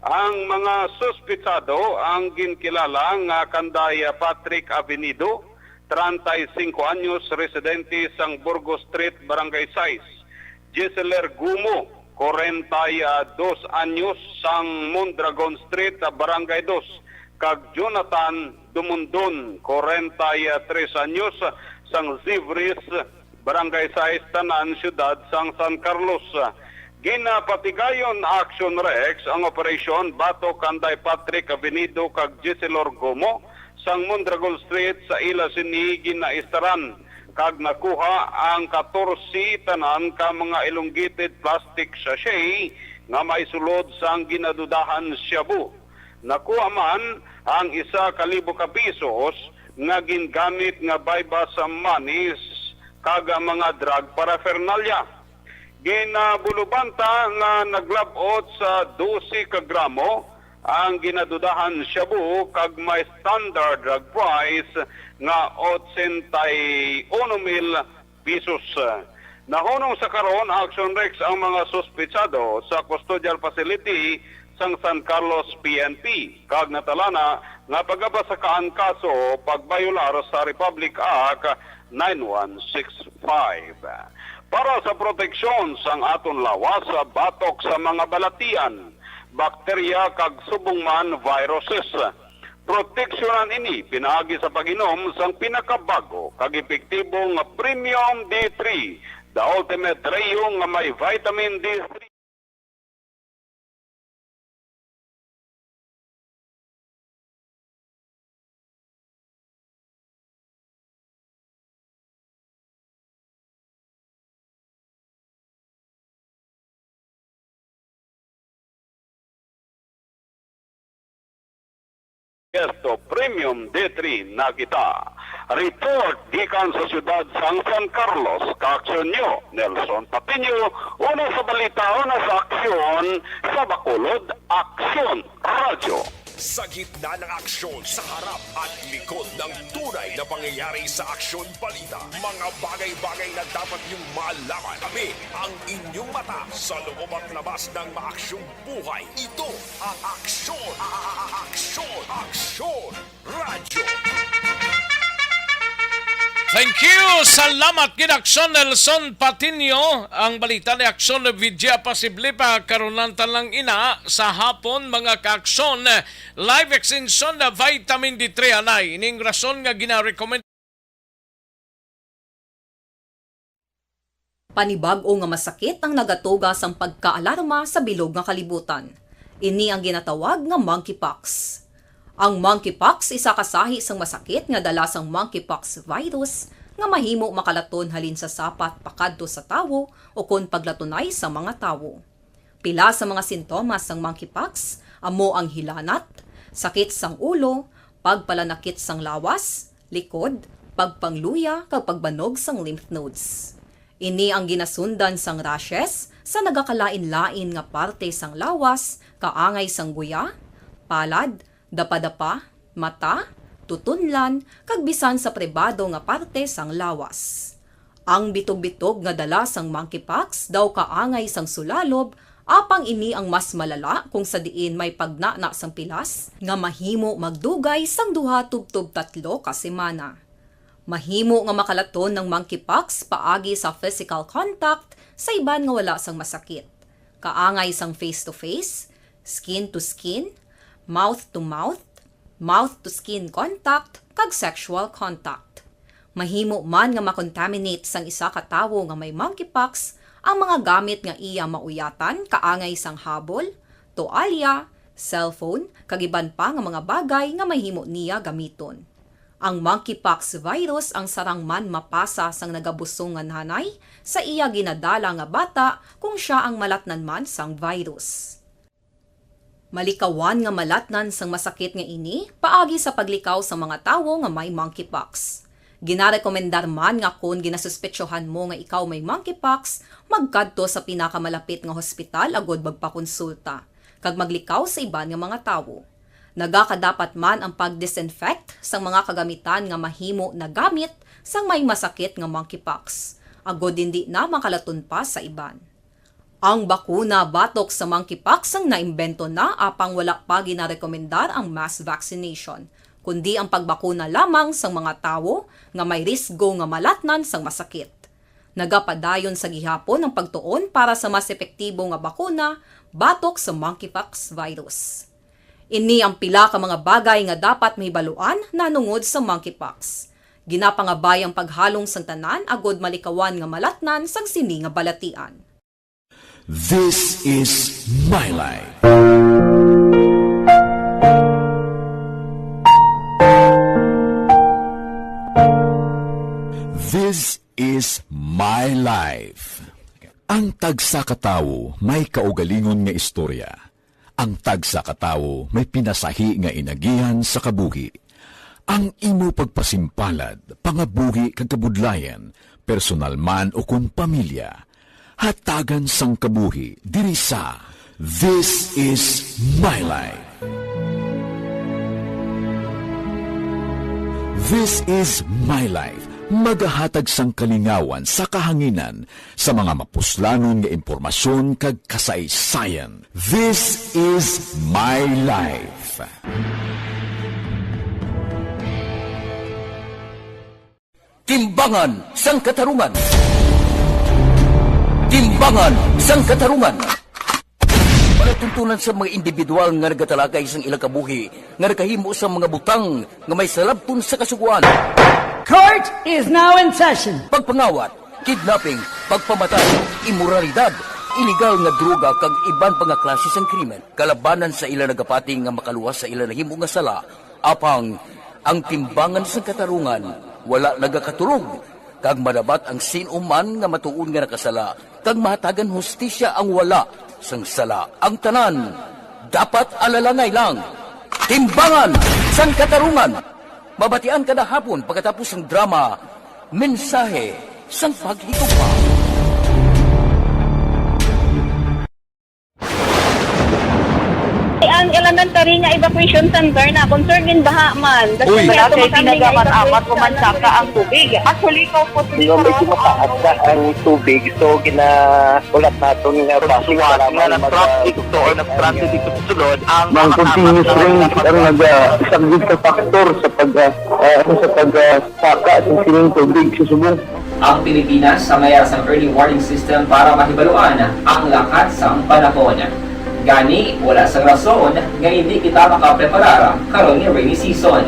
Ang mga suspitsado ang ginkilala nga kanday Patrick Avenido, treinta y cinco anyos, residente sang Burgos Street, Barangay sais, Gisler Gumo, kwarenta y dos anyos, sang Mondragon Street, Barangay dos, kag Jonathan Dumundon, kwarenta y tres anyos, sang Zivris, Barangay sais, tanan siyudad sang San Carlos. Ginapatigayon, Action Rex, ang operasyon batok kanday Patrick Avenido kag Giselor Gomo sang Mondragon Street sa ila sini ginaistaran, kag nakuha ang katorse tanan ka mga elongated plastic sachet nga may sulod sang ginadudahan shabu. Nakuha man ang isa ka libo ka pisos nga gingamit nga buy-bust money kag mga drug paraphernalia. Ginabulubanta nga naglab-ot sa dose ka gramo ang ginadudahan shabu kag may standard drug price nga otsenta y uno mil pisos. Nahunong sa karon, Action Rex, ang mga suspitsado sa custodial facility sang San Carlos P N P, kag natalana nga pagabasa ka ang kaso pagbayolar sa Republic Act nine one six five. Para sa proteksyon sang aton lawas batok sa mga balatian, bakterya, kag subong man viruses, proteksyonan ini pinaagi sa pag-inom sang pinakabag-o kag epektibo nga Premium D three, The Ultimate Trio, nga may vitamin D three. Esto, Premium D three na kita. Report gikan sa siyudad sang San Carlos, kaaksyon nyo, Nelson Patiño, una sa balita, una sa aksyon, sa Bacolod, Aksyon Radyo. Sa gitna ng aksyon, sa harap at likod ng tunay na pangyayari sa Aksyon Balita, mga bagay-bagay na dapat niyong malaman. Kami ang inyong mata sa loob at labas ng maaksyong buhay. Ito ang Aksyon, a-, a-, a-, Aksyon, Aksyon Radyo. Thank you. Salamat gid, Aksyon Nelson Patiño. Ang balita ni Aksyon Vidya, posible pa karunan ta lang ina sa hapon, mga ka-aksyon. Life Extension na Vitamin D three anay. Ining rason nga gina-recommend. Panibag-o nga masakit ang nagatuga sang pagkaalarma sa bilog nga kalibutan. Ini ang ginatawag nga monkeypox. Ang monkeypox isa ka sahi sang masakit nga dala sang monkeypox virus nga mahimo makalaton halin sa sapat pakadto sa tawo ukon paglatunay sa mga tawo. Pila sa mga sintomas sang monkeypox amo ang hilanat, sakit sang ulo, pagpalanakit sang lawas, likod, pagpangluya, kag pagbanog sang lymph nodes. Ini ang ginasundan sang rashes, sa nagakalain-lain nga parte sang lawas, kaangay sang guya, palad, dapadapa, mata, tutunlan, kag bisan sa pribado nga parte sang lawas. Ang bitog-bitog nga dala sang monkeypox daw kaangay sang sulalob, apang ini ang mas malala kung sa diin may pagnana sang pilas nga mahimo magdugay sang duha tubtob tatlo ka semana. Mahimo nga makalaton ang monkeypox paagi sa physical contact sa iban nga wala sang masakit, kaangay sang face-to-face, skin-to-skin, mouth-to-mouth, mouth-to-skin contact, kag sexual contact. Mahimo man nga makontaminate sang isa ka tawo nga may monkeypox ang mga gamit nga iya mauyatan, kaangay sang habol, toalya, cellphone, kag iban pa nga mga bagay nga mahimo niya gamiton. Ang monkeypox virus ang sarang man mapasa sang nagabusong nga nanay sa iya ginadala nga bata kung sia ang malatnan man sang virus. Malikawan nga malatnan sang masakit nga ini paagi sa paglikaw sa mga tawo nga may monkeypox. Ginarekomendar man nga kon ginasuspetsohan mo nga ikaw may monkeypox, magkadto sa pinakamalapit nga hospital agud magpakonsulta kag maglikaw sa iban nga mga tawo. Nagakadapat man ang pag-disinfect sang mga kagamitan nga mahimo nagamit sang may masakit nga monkeypox, agud indi na makalaton pa sa iban. Ang bakuna batok sa monkeypox ang naimbento na, apang wala pa ginarekomendar ang mass vaccination, kundi ang pagbakuna lamang sang mga tawo nga may risgo nga malatnan sang masakit. Nagapadayon sa gihapon ang pagtuon para sa mas epektibo nga bakuna batok sa monkeypox virus. Ini ang pila ka mga bagay nga dapat mahibaluan nahanungod sa monkeypox. Ginapangabay ang paghalong sang tanan agud malikawan nga malatnan sang sini nga balatian. This is my life. This is my life. Ang tagsa ka tawo may kaugalingon nga istorya. Ang tagsa ka tawo may pinasahi nga inagihan sa kabuhi. Ang imo pagpasimpalad, pangabuhi kag kabudlayan, personal man ukon pamilya, hatagan sang kabuhi diri sa This Is My Life. This Is My Life, magahatag sang kalingawan sa kahanginan sa mga mapuslanon nga impormasyon kag kasaysayan. This is my life. Timbangan sang Katarungan. Timbangan sang Katarungan. Palatuntunan sa mga individual nga nagatalakay sang ilang kabuhi nga nakahimo sa mga butang nga may salabton sa Kasugoan. Court is now in session. Pagpangawat, kidnapping, pagpamatay, imoralidad, iligal nga droga kag iban pa nga klase sang krimen kalabanan sa ila nagapati nga makaluwas sa ila nahimo nga sala, apang ang timbangan sang katarungan wala nagakaturog, kag madabat ang sin-o man nga matuod nga nakasala kag mahatagan hustisya ang wala sang sala. Ang tanan dapat alalangay lang. Timbangan sang Katarungan. Mabatian kada hapon pagkatapos sang drama, Mensahe sang Paghigugma. Ang elementary nga evacuation center na concern in baha man. Uy, wala kay tinaga man amat ko man saka ang tubig. Actually, ko po. Medyo mataas na ang tubig, so gina Ulat naton nga basi nga nag-traffic to or nag-transit dito sa sulod ang mga continuous rain ang nag-, ah, isa gid ka factor sa pag, ah, ah, ano, sa pag, ah, saka sa sining tubig sa subong. Ang Pilipinas sa mayar sang early warning system para mahibaluan ang lakat sang panahon. Gani, wala sang rason nga hindi kita makapreparar karon nga rainy season.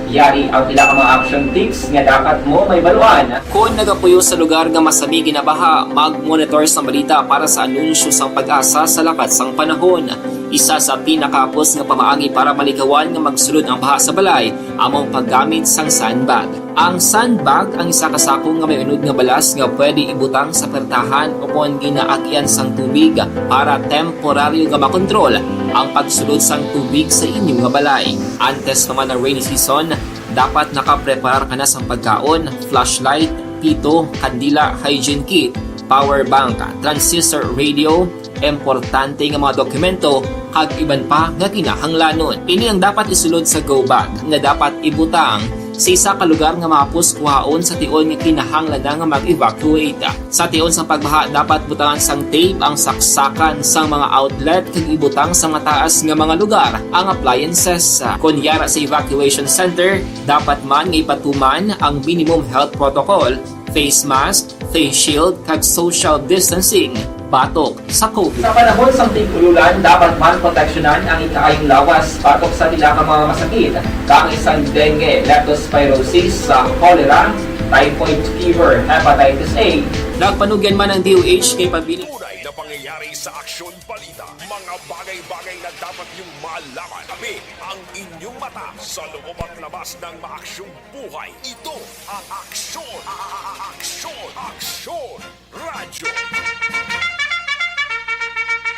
Yari ang pila ka mga action tips nga dapat mo mahibaluan. Kon nagapuyo sa lugar nga masami ginabaha, mag-monitor sang balita para sa anunsyo sang PAGASA sa lakat sang panahon. Isa sa pinakahapos nga pamaagi para malikawan nga magsulod ang baha sa balay amo ang paggamit sang sandbag. Ang sandbag ang isa ka sako nga may unod nga balas nga pwede ibutang sa pertahan ukon ginaagian sang tubig para temporaryo nga makontrol ang pagsulod sang tubig sa inyo nga balay. Antes pa man ang rainy season, dapat nakapreparar ka na sang pagkaon, flashlight, pito, kandila, hygiene kit, power bank, transistor radio, importante nga mga dokumento, kag iban pa nga kinahanglanon. Ini ang dapat isulod sa go bag nga dapat ibutang sa isa ka lugar nga mahapos kuhaon sa tion nga kinahanglan na nga mag-evacuate. Sa tion sang pagbaha, dapat butangan sang tape ang saksakan sang mga outlet kag ibutang sa mataas nga mga lugar ang appliances. Kon yara sa evacuation center, dapat man nga ipatuman ang minimum health protocol, face mask, face shield, kag social distancing batok sa COVID. Sa panahon sang tig-ululan, dapat man proteksyonan ang ikaayong lawas batok sa pila ka mga masakit, kaangay sang dengue, leptospirosis, sa cholera, typhoid fever, hepatitis A. Nagpanugyan man ang D O H kay pabilin. Tunay na pangyayari sa Aksyon Balita. Mga bagay-bagay na dapat niyong malaman. Tabi ang inyong mata sa loob at labas ng maaksyong buhay. Ito ang Aksyon, a-, a-, a-, Aksyon, Aksyon Radyo.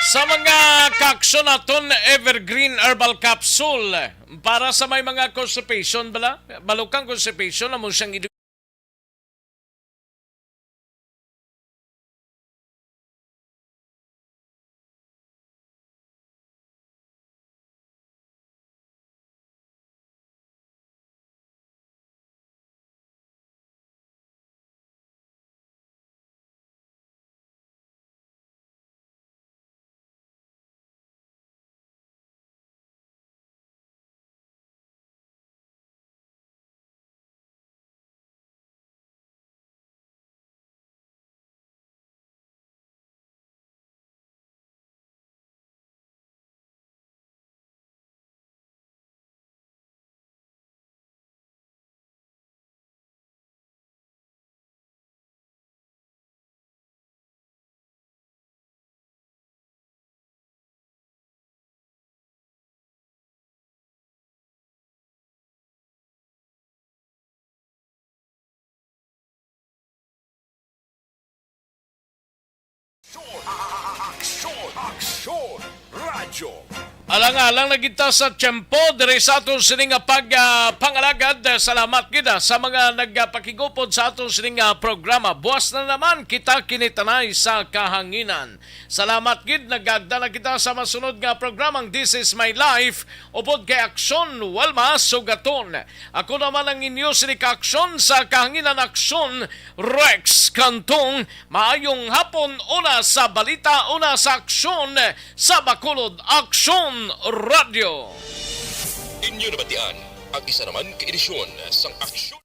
Sa mga kaaksyon naton, Evergreen Herbal Capsule. Para sa may mga constipation bala, balukang constipation, amo siyang idu- Aksyon, Aksyon, Aksyon Radyo. Alang-alang na kita sa tiyempo diri sa aton sini nga pag, ah, pangalagad. Salamat gid, ah, sa mga nagpakigupod sa aton sini nga programa. Buwas na naman kita kinitanay sa kahanginan. Salamat gid, nagagda na kita sa masunod nga programang This Is My Life, upod kay Aksyon Walma Sugaton. Ako naman ang inyo sini ka aksyon sa kahanginan, Aksyon Rex Cantong. Maayong hapon, una sa balita, una sa aksyon sa Bacolod, Aksyon Radyo. Inyo nabatian ang isa naman ka edisyon sang Aksyon.